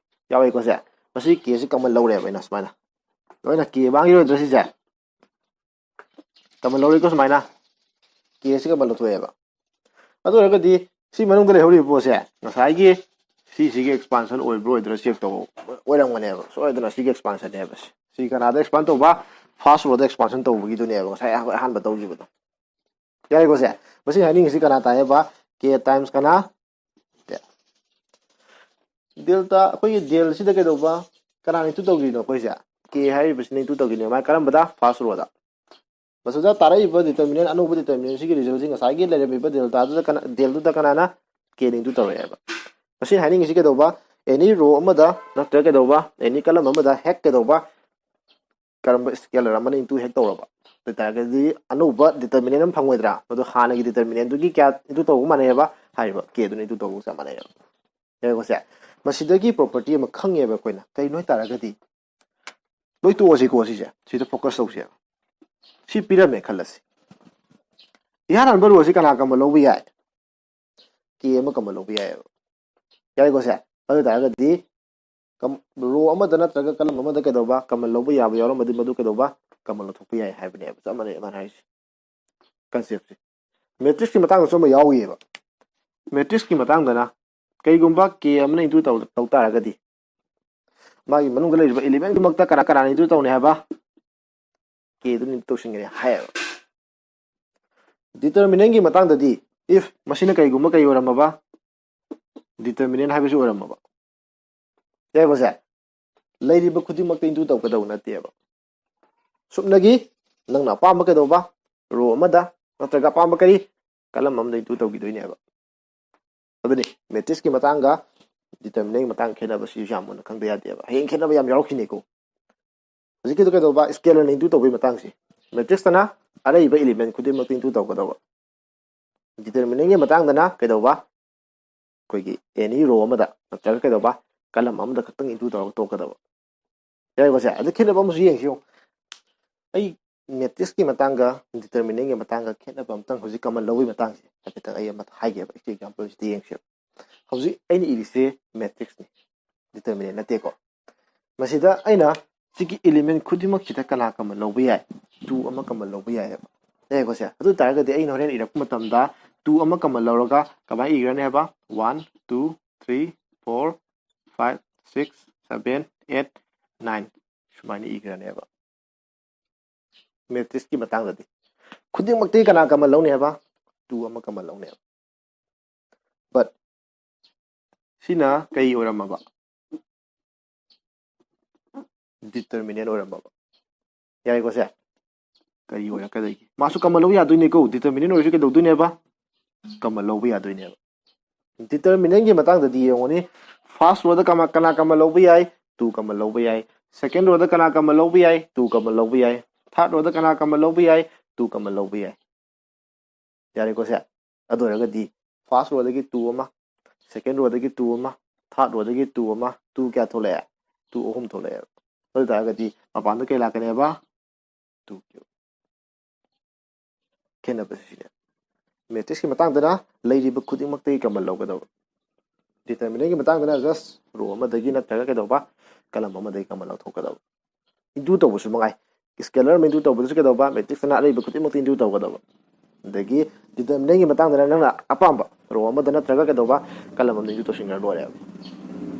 ꯌꯥꯎꯋꯦꯀꯣ ꯁꯦ? ꯃꯁꯤ K ꯁꯤ common ꯂꯧꯔꯦꯕ ꯑꯩꯅ ꯁꯨꯃꯥꯏꯅ꯫ ꯂꯣꯏꯅ K ꯃꯥꯡꯈꯤꯔꯣꯏꯗ꯭ꯔꯥ ꯁꯤꯁꯦ? Common ꯂꯧꯔꯦꯀꯣ ꯁꯨꯃꯥꯏꯅ꯫ K ꯁꯤ common ꯂꯧꯊꯣꯛꯑꯦꯕ꯫ ꯑꯗꯨ ꯑꯣꯏꯔꯒꯗꯤ ꯁꯤ ꯃꯅꯨꯡꯗ ꯂꯩꯍꯧꯔꯤꯕ ꯄꯣꯠꯁꯦ ꯉꯁꯥꯏꯒꯤ ꯁꯤꯁꯤꯒꯤ expansion ꯑꯣꯏꯕ꯭ꯔꯥ ꯑꯣꯏꯗ꯭ꯔꯥ check ꯇꯧ꯫ ꯑꯣꯏꯔꯝꯒꯅꯦꯕ꯫ ꯁꯣꯏꯗꯅ ꯁꯤꯒꯤ expansionꯅꯦꯕ꯫ ꯁꯤ ꯀꯅꯥꯗ expand ꯇꯧꯕ? First rowꯗ expand ꯇꯧꯕꯒꯤꯗꯨꯅꯦꯕ ꯉꯁꯥꯏ ꯑꯩꯈꯣꯏ ꯑꯍꯥꯟꯕ ꯇꯧꯈꯤꯕꯗꯣ꯫ ꯌꯥꯔꯦꯀꯣ ꯁꯦ? ꯃꯁꯤ ꯍꯥꯏꯅꯤꯡꯉꯤꯁꯤ ꯀꯅꯥ ꯇꯥꯏꯌꯦꯕ? K times ꯀꯅꯥ? Delta꯫ ꯑꯩꯈꯣꯏꯒꯤ del ꯁꯤꯗ ꯀꯩꯗꯧꯕ? ꯀꯅꯥꯅ into ꯇꯧꯈꯤꯅꯣ ꯑꯩꯈꯣꯏꯁꯦ? K ꯍꯥꯏꯔꯤꯕꯁꯤꯅ into ꯇꯧꯈꯤꯅꯦ꯫ ꯃꯥ ꯀꯔꯝꯕꯗ? First rowꯗ꯫ ꯃꯁꯤꯗ ꯇꯥꯔꯛꯏꯕ determinant, ꯑꯅꯧꯕ determinantꯁꯤꯒꯤ resultꯁꯤ ꯉꯁꯥꯏꯒꯤ ꯂꯩꯔꯝꯃꯤꯕ deltaꯗꯨꯗ ꯀꯅꯥ, delꯗꯨꯗ ꯀꯅꯥꯅ? Kꯅ into ꯇꯧꯔꯛꯑꯦꯕ꯫ ꯃꯁꯤꯅ ꯍꯥꯏꯅꯤꯡꯉꯤꯁꯤ ꯀꯩꯗꯧꯕ? Any row ꯑꯃꯗ ꯅꯠꯇ꯭ꯔꯒ ꯀꯩꯗꯧꯕ? Any column ꯑꯃꯗ ꯍꯦꯛ ꯀꯩꯗꯧꯕ? ꯀꯔꯝꯕ scalar ꯑꯃꯅ into ꯍꯦꯛ ꯇꯧꯔꯕ ꯑꯗꯨ ꯑꯣꯏꯇꯥꯔꯒꯗꯤ ꯑꯅꯧꯕ determinant ꯑꯃ ꯐꯪꯉꯣꯏꯗ꯭ꯔꯥ? ꯃꯗꯨ ꯍꯥꯟꯅꯒꯤ determinantꯗꯨꯒꯤ ꯀꯌꯥ into ꯇꯧꯕ ꯃꯥꯟꯅꯩꯑꯕ? ꯍꯥꯏꯔꯤꯕ Kꯗꯨꯅ into ꯇꯧꯕꯒ ꯆꯞ ꯃꯥꯟꯅꯩꯑꯕ꯫ ꯌꯦꯡꯉꯣꯁꯦ, ꯃꯁꯤꯗꯒꯤ property ꯑꯃ ꯈꯪꯉꯦꯕ ꯑꯩꯈꯣꯏꯅ꯫ ꯀꯩꯅꯣ ꯍꯥꯏꯇꯥꯔꯒꯗꯤ, ꯂꯣꯏ ꯇꯣꯛꯑꯁꯤꯀꯣ ꯁꯤꯁꯦ, ꯁꯤꯗ focus ꯇꯧꯁꯦꯕ꯫ ꯁꯤ ꯄꯤꯔꯝꯃꯦ ꯈꯜꯂꯁꯤ꯫ ꯏꯍꯥꯟ ꯍꯥꯟꯕ rowꯁꯤ ꯀꯅꯥ common ꯂꯧꯕ ꯌꯥꯏ? K ꯑꯃ common ꯂꯧꯕ ꯌꯥꯏꯑꯕ꯫ ꯌꯥꯏꯀꯣ ꯁꯦ? ꯑꯗꯨ ꯑꯣꯏꯇꯥꯔꯒꯗꯤ row ꯑꯃꯗ ꯅꯠꯇ꯭ꯔꯒ column ꯑꯃꯗ ꯀꯩꯗꯧꯕ? Common ꯂꯧꯕ ꯌꯥꯕ ꯌꯥꯎꯔꯝꯃꯗꯤ ꯃꯗꯨ ꯀꯩꯗꯧꯕ? Common ꯂꯧꯊꯣꯛꯄ ꯌꯥꯏ ꯍꯥꯏꯕꯅꯦꯕ꯫ ꯆꯞ ꯃꯥꯟꯅꯩ ꯃꯥꯅ ꯍꯥꯏꯔꯤꯁꯦ꯫ Conceptꯁꯦ꯫ Matrixꯀꯤ ꯃꯇꯥꯡꯗꯁꯨ ꯑꯃ ꯌꯥꯎꯔꯤꯑꯕ꯫ Matrixꯀꯤ ꯃꯇꯥꯡꯗꯅ ꯀꯩꯒꯨꯝꯕ K ꯑꯃꯅ into ꯇꯧ, ꯇꯧ ꯇꯥꯔꯒꯗꯤ ꯃꯥꯒꯤ ꯃꯅꯨꯡꯗ ꯂꯩꯔꯤꯕ elementꯗꯨꯃꯛꯇ ꯀꯅꯥ ꯀꯅꯥꯅ into ꯇꯧꯅꯤ ꯍꯥꯏꯕ? Kꯗꯨꯅ into ꯇꯧꯁꯤꯟꯒꯅꯤ ꯍꯥꯏꯌꯦꯕ꯫ Determinantꯒꯤ ꯃꯇꯥꯡꯗꯗꯤ, if ꯃꯁꯤꯅ ꯀꯩꯒꯨꯝꯕ ꯀꯩ ꯑꯣꯏꯔꯝꯃꯕ? Determinant ꯍꯥꯏꯕꯁꯤ ꯑꯣꯏꯔꯝꯃꯕ꯫ ꯌꯥꯏꯀꯣ ꯁꯦ? ꯂꯩꯔꯤꯕ ꯈꯨꯗꯤꯡꯃꯛꯇ into ꯇꯧꯒꯗꯧꯕ ꯅꯠꯇꯦꯕ꯫ ꯁꯨꯞꯅꯒꯤ ꯅꯪꯅ ꯑꯄꯥꯝꯕ ꯀꯩꯗꯧꯕ? Row ꯑꯃꯗ ꯅꯠꯇ꯭ꯔꯒ ꯑꯄꯥꯝꯕ ꯀꯔꯤ? Column ꯑꯃꯗ into ꯇꯧꯈꯤꯗꯣꯏꯅꯦꯕ꯫ ꯑꯗꯨꯅꯤ matrixꯀꯤ ꯃꯇꯥꯡꯒ determinantꯀꯤ ꯃꯇꯥꯡ ꯈꯦꯠꯅꯕꯁꯤꯁꯨ ꯌꯥꯝ ꯃꯨꯟꯅ ꯈꯪꯗ ꯌꯥꯗꯦꯕ꯫ ꯍꯌꯦꯡ ꯈꯦꯠꯅꯕ ꯌꯥꯝ ꯌꯥꯎꯔꯛꯈꯤꯅꯤꯀꯣ꯫ ꯍꯧꯖꯤꯛꯀꯤꯗꯣ ꯀꯩꯗꯧꯕ? Scalarꯅ into ꯇꯧꯕꯒꯤ ꯃꯇꯥꯡꯁꯤ꯫ Matrixꯇꯅ ꯑꯔꯩꯕ element ꯈꯨꯗꯤꯡꯃꯛꯇ into ꯇꯧꯒꯗꯧꯕ꯫ Determinantꯀꯤ ꯃꯇꯥꯡꯗꯅ ꯀꯩꯗꯧꯕ? ꯑꯩꯈꯣꯏꯒꯤ any row ꯑꯃꯗ ꯅꯠꯇ꯭ꯔꯒ ꯀꯩꯗꯧꯕ? column ꯑꯃꯗ ꯈꯛꯇꯪ into ꯇꯧꯔꯒ ꯇꯣꯛꯀꯗꯕ꯫ ꯌꯥꯏꯀꯣ ꯁꯦ? ꯑꯗꯨ ꯈꯦꯠꯅꯕ ꯑꯃꯁꯨ ꯌꯦꯡꯁꯤ ꯌꯦꯡꯉꯨ꯫ ꯑꯩ matrix ꯀꯤ ꯃꯇꯥꯡꯒ determinant ꯀꯤ ꯃꯇꯥꯡꯒ ꯈꯦꯠꯅꯕ ꯑꯃꯇꯪ ꯍꯧꯖꯤꯛ common ꯂꯧꯕꯒꯤ ꯃꯇꯥꯡꯁꯦ ꯍꯥꯏꯐꯦꯠꯇꯪ ꯑꯩ ꯑꯃ ꯍꯥꯏꯒꯦꯕ꯫ ꯁꯤ example ꯁꯤꯗ ꯌꯦꯡꯁꯦꯕ꯫ ꯍꯧꯖꯤꯛ ꯑꯩꯅ ꯏꯔꯤꯁꯦ matrix ꯅꯤ, determinant ꯅꯠꯇꯦꯀꯣ꯫ ꯃꯁꯤꯗ ꯑꯩꯅ ꯁꯤꯒꯤ element ꯈꯨꯗꯤꯡꯃꯛꯁꯤꯗ ꯀꯅꯥ common ꯂꯧꯕ ꯌꯥꯏ? Two ꯑꯃ common ꯂꯧꯕ ꯌꯥꯏꯑꯕ꯫ ꯌꯥꯏꯀꯣ ꯁꯦ? ꯑꯗꯨ ꯑꯣꯏ ꯇꯥꯔꯒꯗꯤ ꯑꯩꯅ ꯍꯣꯔꯦꯟ ꯏꯔꯛꯄ ꯃꯇꯝꯗ two ꯑꯃ common ꯂꯧꯔꯒ ꯀꯃꯥꯏꯅ ꯏꯈ꯭ꯔꯅꯤ ꯍꯥꯏꯕ? One, two, three, four, five, six, seven, eight, nine ꯁꯨꯃꯥꯏꯅ ꯏꯈ꯭ꯔꯅꯦꯕ꯫ Matrix ꯀꯤ ꯃꯇꯥꯡꯗꯗꯤ ꯈꯨꯗꯤꯡꯃꯛꯇꯒꯤ ꯀꯅꯥ common ꯂꯧꯅꯤ ꯍꯥꯏꯕ? Two ꯑꯃ common ꯂꯧꯅꯦꯕ꯫ But ꯁꯤꯅ ꯀꯩ ꯑꯣꯏꯔꯝꯃꯕ? Determinant ꯑꯣꯏꯔꯝꯃꯕ꯫ ꯌꯥꯏꯀꯣ ꯁꯦ? ꯀꯔꯤ ꯑꯣꯏꯔꯛꯀꯗꯒꯦ? ꯃꯥꯁꯨ common ꯂꯧꯕ ꯌꯥꯗꯣꯏꯅꯤꯀꯣ, determinant ꯑꯣꯏꯔꯁꯨ ꯀꯩꯗꯧꯗꯣꯏꯅꯦꯕ? Common ꯂꯧꯕ ꯌꯥꯗꯣꯏꯅꯦꯕ꯫ Determinant ꯀꯤ ꯃꯇꯥꯡꯗꯗꯤ ꯌꯦꯡꯉꯨꯅꯤ, first row ꯗ ꯀꯃ-, ꯀꯅꯥ common ꯂꯧꯕ ꯌꯥꯏ? Two common ꯂꯧꯕ ꯌꯥꯏ꯫ Second row ꯗ ꯀꯅꯥ common ꯂꯧꯕ ꯌꯥꯏ? Two common ꯂꯧꯕ ꯌꯥꯏ꯫ Third row ꯗ ꯀꯅꯥ common ꯂꯧꯕ ꯌꯥꯏ? Two common ꯂꯧꯕ ꯌꯥꯏ꯫ ꯌꯥꯔꯦꯀꯣ ꯁꯦ? ꯑꯗꯨ ꯑꯣꯏꯔꯒꯗꯤ first row ꯗꯒꯤ two ꯑꯃ, second row ꯗꯒꯤ two ꯑꯃ, third row ꯗꯒꯤ two ꯑꯃ, two ꯀꯌꯥ ꯊꯣꯛꯂꯛꯑꯦ? Two ꯑꯍꯨꯝ ꯊꯣꯛꯂꯛꯑꯦꯕ꯫ ꯑꯗꯨ ꯑꯣꯏ ꯇꯥꯔꯒꯗꯤ ꯃꯄꯥꯟꯗ ꯀꯩ ꯂꯥꯛꯀꯅꯦꯕ? Two cube꯫ ꯈꯦꯠꯅꯕꯁꯦ ꯁꯤꯅꯦ꯫ Matrix ꯀꯤ ꯃꯇꯥꯡꯗꯅ ꯂꯩꯔꯤꯕ ꯈꯨꯗꯤꯡꯃꯛꯇꯒꯤ common ꯂꯧꯒꯗꯕ꯫ Determinant ꯀꯤ ꯃꯇꯥꯡꯗꯅ just row ꯑꯃꯗꯒꯤ ꯅꯠꯇ꯭ꯔꯒ ꯀꯩꯗꯧꯕ? Column ꯑꯃꯗꯒꯤ common ꯂꯧꯊꯣꯛꯀꯗꯕ꯫ Into ꯇꯧꯕꯁꯨ ꯃꯉꯥꯏ꯫ Scalar ꯑꯃ into ꯇꯧꯕꯗꯁꯨ ꯀꯩꯗꯧꯕ? Matrix ꯇꯅ ꯑꯔꯩꯕ ꯈꯨꯗꯤꯡꯃꯛꯇ into ꯇꯧꯒꯗꯕ꯫ ꯑꯗꯒꯤ determinant ꯀꯤ ꯃꯇꯥꯡꯗꯅ ꯅꯪꯅ ꯑꯄꯥꯝꯕ row ꯑꯃꯗ ꯅꯠꯇ꯭ꯔꯒ ꯀꯩꯗꯧꯕ? Column ꯑꯃꯗ into ꯇꯧꯁꯤꯟꯈ꯭ꯔ ꯂꯣꯏꯔꯦꯕ꯫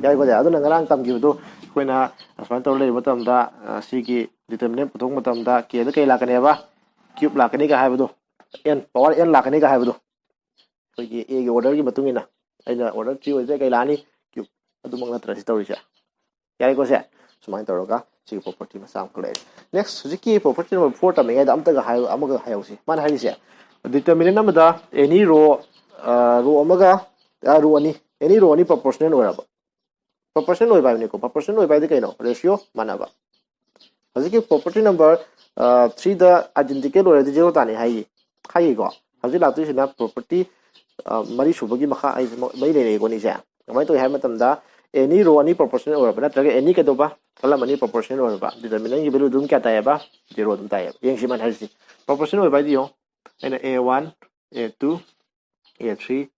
ꯌꯥꯏꯀꯣ ꯁꯦ? ꯑꯗꯨꯅ ꯉꯔꯥꯡ ꯇꯝꯈꯤꯕꯗꯣ ꯑꯩꯈꯣꯏꯅ ꯑꯁꯨꯃꯥꯏꯅ ꯇꯧꯔ ꯂꯩꯕ ꯃꯇꯝꯗ, ꯑ, ꯁꯤꯒꯤ determinant ꯄꯨꯊꯣꯛꯄ ꯃꯇꯝꯗ K ꯗ ꯀꯩ ꯂꯥꯛꯀꯅꯦꯕ? Cube ꯂꯥꯛꯀꯅꯤꯒ ꯍꯥꯏꯕꯗꯣ, N, power N ꯂꯥꯛꯀꯅꯤꯒ ꯍꯥꯏꯕꯗꯣ, ꯑꯩꯈꯣꯏꯒꯤ A ꯒꯤ order ꯒꯤ ꯃꯇꯨꯡ ꯏꯟꯅ꯫ ꯑꯩꯅ order three ꯑꯣꯏꯔꯗꯤ ꯀꯩ ꯂꯥꯛꯑꯅꯤ? Cube꯫ ꯑꯗꯨꯃꯛ ꯅꯠꯇ꯭ꯔ ꯁꯤ ꯇꯧꯔꯤꯁꯦ? ꯌꯥꯏꯀꯣ ꯁꯦ? ꯁꯨꯃꯥꯏꯅ ꯇꯧꯔꯒ ꯁꯤꯒꯤ property ꯃꯆꯥ ꯑꯃꯈꯛ ꯂꯩꯔꯦ꯫ Next, ꯍꯧꯖꯤꯛꯀꯤ property number four ꯇꯝꯃꯤꯉꯩꯗ ꯑꯝꯇꯒ ꯍꯥꯏꯌꯨ, ꯑꯃꯒ ꯍꯥꯏꯍꯧꯁꯤ꯫ ꯃꯥꯅ ꯍꯥꯏꯔꯤꯁꯦ, determinant ꯑꯃꯗ any row, ꯑ, row ꯑꯃꯒ, ꯑ, row ꯑꯅꯤ, any row ꯑꯅꯤ proportional ꯑꯣꯏꯔꯕ꯫ Proportional ꯑꯣꯏꯕ ꯍꯥꯏꯕꯅꯤꯀꯣ꯫ Proportional ꯑꯣꯏꯕ ꯍꯥꯏꯗꯤ ꯀꯩꯅꯣ? Ratio ꯃꯥꯟꯅꯕ꯫ ꯍꯧꯖꯤꯛꯀꯤ property number, ꯑ, three ꯗ identical ꯑꯣꯏꯔꯗꯤ zero ꯇꯥꯅꯤ ꯍꯥꯏꯌꯦ, ꯍꯥꯏꯌꯦꯀꯣ꯫ ꯍꯧꯖꯤꯛ ꯂꯥꯛꯇꯣꯏꯁꯤꯅ property, ꯑ, ꯃꯔꯤ ꯁꯨꯕꯒꯤ ꯃꯈꯥ, ꯑꯩ ꯃꯔꯤ ꯂꯩꯔꯛꯑꯦꯀꯣ ꯑꯅꯤꯁꯦ꯫ ꯀꯃꯥꯏꯅ ꯇꯧꯏ ꯍꯥꯏꯕ ꯃꯇꯝꯗ, any row ꯑꯅꯤ proportional ꯑꯣꯏꯔꯕ ꯅꯠꯇ꯭ꯔꯒ any ꯀꯩꯗꯧꯕ column ꯑꯅꯤ proportional ꯑꯣꯏꯔꯕ determinant ꯀꯤ value ꯑꯗꯨꯝ ꯀꯌꯥ ꯇꯥꯏꯌꯦꯕ? Zero ꯑꯗꯨꯝ ꯇꯥꯏꯌꯦꯕ꯫ ꯌꯦꯡꯁꯤ ꯃꯥꯅ ꯍꯥꯏꯔꯤꯁꯤ proportional ꯑꯣꯏꯕ ꯍꯥꯏꯗꯤ ꯌꯦꯡꯉꯣ, ꯑꯩꯅ a one, a two, a three,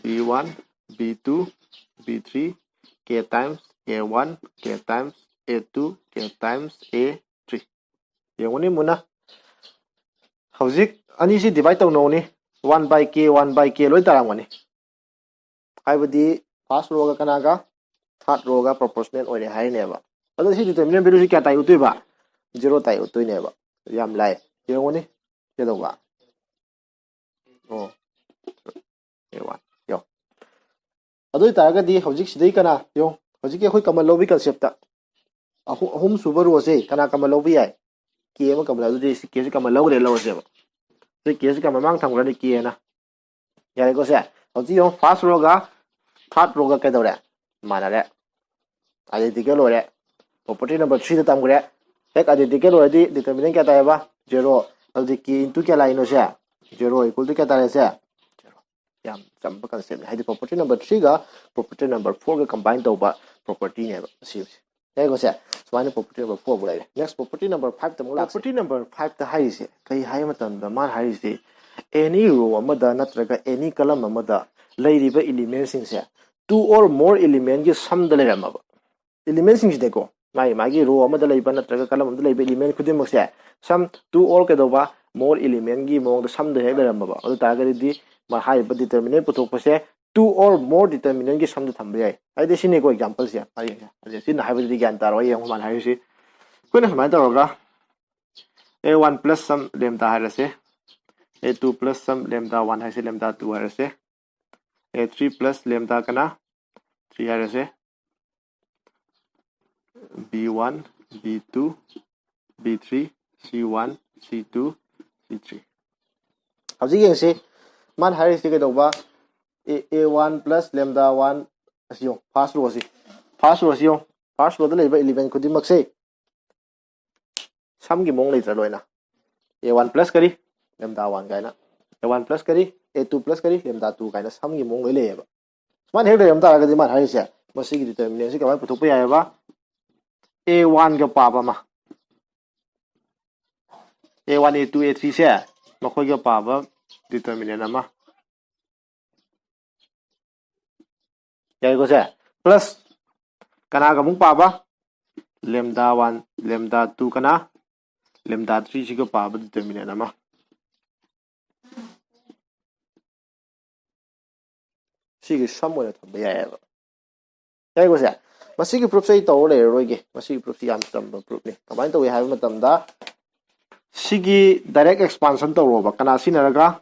b one, b two, b three, k times a one, k times a two, k times a three꯫ ꯌꯦꯡꯉꯨꯅꯤ ꯃꯨꯟꯅ꯫ ꯍꯧꯖꯤꯛ ꯑꯅꯤꯁꯤ divide ꯇꯧꯅꯧꯅꯤ꯫ One by k, one by k ꯂꯣꯏ ꯇꯥꯔꯝꯒꯅꯤ꯫ ꯍꯥꯏꯕꯗꯤ first row ꯒ ꯀꯅꯥꯒ? Third row ꯒ proportional ꯑꯣꯏꯔꯦ ꯍꯥꯏꯔꯤꯅꯦꯕ꯫ ꯑꯗꯣ ꯁꯤ determinant value ꯁꯤ ꯀꯌꯥ ꯇꯥꯏ ꯎꯠꯇꯣꯏꯕ? Zero ꯇꯥꯏ ꯎꯠꯇꯣꯏꯅꯦꯕ꯫ ꯌꯥꯝ ꯂꯥꯏ꯫ ꯌꯦꯡꯉꯨꯅꯤ꯫ ꯀꯩꯗꯧꯕ? ꯑꯣ꯫ A one꯫ ꯌꯦꯡꯉꯣ꯫ ꯑꯗꯨ ꯑꯣꯏꯇꯥꯔꯒꯗꯤ ꯍꯧꯖꯤꯛ ꯁꯤꯗꯩ ꯀꯅꯥ? ꯌꯦꯡꯉꯣ꯫ ꯍꯧꯖꯤꯛꯀꯤ ꯑꯩꯈꯣꯏ common ꯂꯧꯕꯒꯤ concept ꯇ꯫ ꯑꯍꯨꯝ, ꯑꯍꯨꯝꯁꯨꯕ row ꯁꯦ ꯀꯅꯥ common ꯂꯧꯕ ꯌꯥꯏ? K ꯑꯃ common ꯂꯧ-, ꯑꯗꯨꯗꯤ ꯁꯤ K ꯁꯤ common ꯂꯧꯈ꯭ꯔꯦ, ꯂꯧꯔꯁꯦꯕ꯫ ꯁꯤ K ꯁꯤ common ꯃꯃꯥꯡ ꯊꯝꯈ꯭ꯔꯅꯤ K ꯑꯅ꯫ ꯌꯥꯔꯦꯀꯣ ꯁꯦ? ꯍꯧꯖꯤꯛ ꯌꯦꯡꯉꯣ, first row ꯒ third row ꯒ ꯀꯩꯗꯧꯔꯦ? ꯃꯥꯟꯅꯔꯦ꯫ Identical ꯑꯣꯏꯔꯦ꯫ Property number three ꯗ ꯇꯝꯈ꯭ꯔꯦ꯫ ꯍꯦꯛ identical ꯑꯣꯏꯔꯗꯤ determinant ꯀꯌꯥ ꯇꯥꯏꯌꯦꯕ? Zero꯫ ꯑꯗꯨꯗꯤ K into ꯀꯌꯥ ꯂꯥꯛꯏꯅꯣ ꯁꯦ? Zero equal to ꯀꯌꯥ ꯇꯥꯔꯦ ꯁꯦ? Zero꯫ ꯌꯥꯝ ꯆꯝꯕ concept ꯅꯤ꯫ ꯍꯥꯏꯗꯤ property number three ꯒ property number four ꯒ combine ꯇꯧꯕ property ꯅꯦꯕ ꯑꯁꯤꯕꯁꯦ꯫ ꯌꯥꯏꯀꯣ ꯁꯦ? ꯁꯨꯃꯥꯏꯅ property number four ꯐꯥꯎ ꯂꯩꯔꯦ꯫ Next property number five ꯇ ꯑꯃꯨꯛ ꯂꯥꯛꯁꯦ꯫ Property number five ꯇ ꯍꯥꯏꯔꯤꯁꯦ ꯀꯩ ꯍꯥꯏ ꯃꯇꯝꯗ ꯃꯥꯅ ꯍꯥꯏꯔꯤꯁꯦ any row ꯑꯃꯗ ꯅꯠꯇ꯭ꯔꯒ any column ꯑꯃꯗ ꯂꯩꯔꯤꯕ element ꯁꯤꯡꯁꯦ two or more element ꯀꯤ sum ꯗ ꯂꯩꯔꯝꯃꯕ element ꯁꯤꯡꯁꯤꯗꯤꯀꯣ, ꯃꯥꯒꯤ, ꯃꯥꯒꯤ row ꯑꯃꯗ ꯂꯩꯕ ꯅꯠꯇ꯭ꯔꯒ column ꯑꯃꯗ ꯂꯩꯕ element ꯈꯨꯗꯤꯡꯃꯛꯁꯦ sum two or ꯀꯩꯗꯧꯕ more element ꯀꯤ ꯃꯑꯣꯡꯗ sum ꯗ ꯍꯦꯛ ꯂꯩꯔꯝꯃꯕ, ꯑꯗꯨ ꯇꯥꯔꯒꯗꯤ ꯃꯥ ꯍꯥꯏꯔꯤꯕ determinant ꯄꯨꯊꯣꯛꯄꯁꯦ two or more determinant ꯀꯤ sum ꯗ ꯊꯝꯕ ꯌꯥꯏ꯫ ꯍꯥꯏꯗꯤ ꯁꯤꯅꯤꯀꯣ example ꯁꯦ꯫ ꯍꯥꯏꯗꯤ ꯁꯤꯅ ꯍꯥꯏꯕꯗꯨꯗꯤ ꯒ꯭ꯌꯥꯟ ꯇꯥꯔꯣꯏ꯫ ꯌꯦꯡꯉꯣ ꯃꯥꯅ ꯍꯥꯏꯔꯤꯁꯤ꯫ ꯑꯩꯈꯣꯏꯅ ꯁꯨꯃꯥꯏꯅ ꯇꯧꯔꯒ a one plus some lambda ꯍꯥꯏꯔꯁꯦ, a two plus some lambda one ꯍꯥꯏꯁꯦ, lambda two ꯍꯥꯏꯔꯁꯦ, a three plus lambda ꯀꯅꯥ? Three ꯍꯥꯏꯔꯁꯦ꯫ B one, B two, B three, C one, C two, C three꯫ ꯍꯧꯖꯤꯛ ꯌꯦꯡꯁꯤ, ꯃꯥꯅ ꯍꯥꯏꯔꯤꯁꯤ ꯀꯩꯗꯧꯕ? A, a one plus lambda one ꯑꯁꯤ ꯌꯦꯡꯉꯨ, first row ꯑꯁꯤ꯫ First row ꯑꯁꯤ ꯌꯦꯡꯉꯨ, first row ꯗ ꯂꯩꯕ element ꯈꯨꯗꯤꯡꯃꯛꯁꯦ sum ꯒꯤ ꯃꯑꯣꯡ ꯂꯩꯇ꯭ꯔꯥ ꯂꯣꯏꯅ? A one plus ꯀꯔꯤ? Lambda one ꯀꯥꯏꯅ꯫ A one plus ꯀꯔꯤ? A two plus ꯀꯔꯤ? Lambda two ꯀꯥꯏꯅ sum ꯒꯤ ꯃꯑꯣꯡ ꯂꯣꯏ ꯂꯩꯌꯦꯕ꯫ ꯁꯨꯃꯥꯏꯅ ꯍꯦꯛ ꯂꯩꯔꯝ ꯇꯥꯔꯒꯗꯤ ꯃꯥꯅ ꯍꯥꯏꯔꯤꯁꯦ ꯃꯁꯤꯒꯤ determinant ꯁꯤ ꯀꯃꯥꯏꯅ ꯄꯨꯊꯣꯛꯄ ꯌꯥꯏꯑꯕ? A one ꯒ ꯄꯥꯕ ꯑꯃ, A one, A two, A three ꯁꯦ ꯃꯈꯣꯏꯒ ꯄꯥꯕ determinant ꯑꯃ꯫ ꯌꯥꯏꯀꯣ ꯁꯦ? Plus ꯀꯅꯥꯒ ꯑꯃꯨꯛ ꯄꯥꯕ? Lambda one, lambda two ꯀꯅꯥ? Lambda three ꯁꯤꯒ ꯄꯥꯕ determinant ꯑꯃ꯫ ꯁꯤꯒꯤ sum ꯑꯣꯏꯅ ꯊꯝꯕ ꯌꯥꯏꯑꯕ꯫ ꯌꯥꯏꯀꯣ ꯁꯦ? ꯃꯁꯤꯒꯤ proof ꯁꯦ ꯑꯩ ꯇꯧꯔ ꯂꯩꯔꯔꯣꯏꯒꯦ꯫ ꯃꯁꯤꯒꯤ proof ꯁꯤ ꯌꯥꯝ ꯆꯝꯕ proof ꯅꯤ꯫ ꯀꯃꯥꯏꯅ ꯇꯧꯏ ꯍꯥꯏꯕ ꯃꯇꯝꯗ, ꯁꯤꯒꯤ direct expansion ꯇꯧꯔꯣꯕ꯫ ꯀꯅꯥ ꯁꯤꯖꯤꯟꯅꯔꯒ?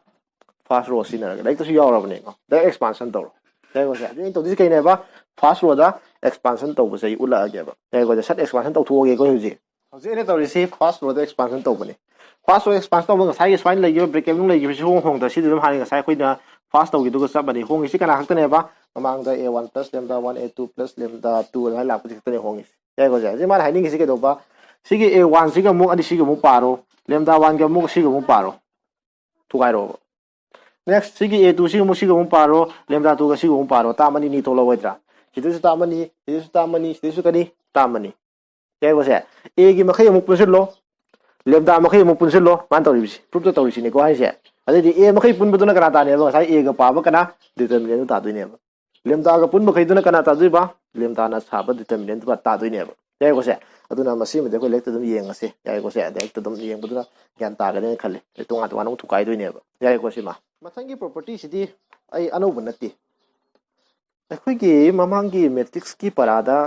First row ꯁꯤꯖꯤꯟꯅꯔꯒ꯫ ꯂꯥꯏꯔꯤꯛꯇꯁꯨ ꯌꯥꯎꯔꯕꯅꯦꯀꯣ꯫ Direct expansion ꯇꯧꯔꯣ꯫ ꯌꯥꯏꯀꯣ ꯁꯦ? ꯑꯗꯨ ꯑꯩꯅ ꯇꯧꯗꯣꯏꯁꯦ ꯀꯩꯅꯦꯕ? First row ꯗ expansion ꯇꯧꯕꯁꯦ ꯑꯩ ꯎꯠꯂꯛꯑꯒꯦꯕ꯫ ꯌꯥꯏꯀꯣ ꯁꯦ? Set expansion ꯇꯧꯊꯣꯛꯑꯒꯦꯀꯣ ꯍꯧꯖꯤꯛ꯫ ꯍꯧꯖꯤꯛ ꯑꯩꯅ ꯇꯧꯔꯤꯁꯤ first row ꯗ expansion ꯇꯧꯕꯅꯤ꯫ First row expansion ꯇꯧꯕ ꯉꯁꯥꯏꯒꯤ ꯁꯨꯃꯥꯏꯅ ꯂꯩꯈꯤꯕ bracket ꯃꯅꯨꯡ ꯂꯩꯈꯤꯕꯁꯤ ꯍꯣꯡ ꯍꯣꯡꯗ ꯁꯤꯗꯤ ꯑꯗꯨꯝ ꯍꯥꯟꯅ ꯉꯁꯥꯏ ꯑꯩꯈꯣꯏꯅ pass ꯇꯧꯈꯤꯗꯨꯒ ꯆꯞ ꯃꯥꯟꯅꯩ꯫ ꯍꯣꯡꯉꯤꯁꯤ ꯀꯅꯥ ꯈꯛꯇꯅꯦꯕ? ꯃꯃꯥꯡꯗ A one plus lambda one, A two plus lambda two ꯑꯗꯨꯃꯥꯏꯅ ꯂꯥꯛꯄꯁꯤ ꯈꯛꯇꯅꯦ ꯍꯣꯡꯉꯤꯁꯤ꯫ ꯌꯥꯏꯀꯣ ꯁꯦ? ꯍꯧꯖꯤꯛ ꯃꯥꯅ ꯍꯥꯏꯅꯤꯡꯉꯤꯁꯤ ꯀꯩꯗꯧꯕ? ꯁꯤꯒꯤ A one ꯁꯤꯒ ꯑꯃꯨꯛ ꯑꯅꯤ ꯁꯤꯒ ꯑꯃꯨꯛ ꯄꯥꯔꯣ, lambda one ꯒ ꯑꯃꯨꯛ ꯁꯤꯒ ꯑꯃꯨꯛ ꯄꯥꯔꯣ, ꯊꯨꯒꯥꯏꯔꯣꯕ꯫ Next ꯁꯤꯒꯤ A two ꯁꯤꯒ ꯑꯃꯨꯛ ꯁꯤꯒ ꯑꯃꯨꯛ ꯄꯥꯔꯣ, lambda two ꯒ ꯁꯤꯒ ꯑꯃꯨꯛ ꯄꯥꯔꯣ, term ꯑꯅꯤ ꯑꯅꯤ ꯊꯣꯛꯂꯛꯑꯣꯏꯗ꯭ꯔꯥ? ꯁꯤꯗꯁꯨ term ꯑꯅꯤ, ꯁꯤꯗꯁꯨ term ꯑꯅꯤ, ꯁꯤꯗꯁꯨ ꯀꯔꯤ? Term ꯑꯅꯤ꯫ ꯌꯥꯏꯀꯣ ꯁꯦ? A ꯒꯤ ꯃꯈꯩ ꯑꯃꯨꯛ ꯄꯨꯟꯁꯤꯜꯂꯣ, lambda ꯃꯈꯩ ꯑꯃꯨꯛ ꯄꯨꯟꯁꯤꯜꯂꯣ꯫ ꯃꯥꯅ ꯇꯧꯔꯤꯕꯁꯤ, proof ꯇ ꯇꯧꯔꯤꯁꯤꯅꯤꯀꯣ ꯍꯥꯏꯁꯦ꯫ ꯑꯗꯨꯗꯤ A ꯃꯈꯩ ꯄꯨꯟꯕꯗꯨꯅ ꯀꯅꯥ ꯇꯥꯅꯦꯕ? ꯉꯁꯥꯏ A ꯒ ꯄꯥꯕ ꯀꯅꯥ? Determinant ꯗꯨ ꯇꯥꯗꯣꯏꯅꯦꯕ꯫ Lambda ꯒ ꯄꯨꯟꯕꯈꯩꯗꯨꯅ ꯀꯅꯥ ꯇꯥꯗꯣꯏꯕ? Lambda ꯅ ꯁꯥꯕ determinant ꯗꯨ ꯇꯥꯗꯣꯏꯅꯦꯕ꯫ ꯌꯥꯏꯀꯣ ꯁꯦ? ꯑꯗꯨꯅ ꯃꯁꯤꯃꯗꯤ ꯑꯩꯈꯣꯏ ꯂꯥꯏꯔꯤꯛꯇ ꯑꯗꯨꯝ ꯌꯦꯡꯉꯁꯦ꯫ ꯌꯥꯏꯀꯣ ꯁꯦ? ꯂꯥꯏꯔꯤꯛꯇ ꯑꯗꯨꯝ ꯌꯦꯡꯕꯗꯨꯅ ꯒ꯭ꯌꯥꯟ ꯇꯥꯒꯅꯤꯅ ꯈꯜꯂꯤ꯫ ꯑꯩ ꯇꯣꯉꯥꯟ ꯇꯣꯉꯥꯟꯅ ꯑꯃꯨꯛ ꯊꯨꯒꯥꯏꯗꯣꯏꯅꯦꯕ꯫ ꯌꯥꯏꯀꯣ ꯁꯤꯃ? ꯃꯊꯪꯒꯤ property ꯁꯤꯗꯤ ꯑꯩ ꯑꯅꯧꯕ ꯅꯠꯇꯦ꯫ ꯑꯩꯈꯣꯏꯒꯤ ꯃꯃꯥꯡꯒꯤ matrix ꯀꯤ ꯄꯔꯥꯗ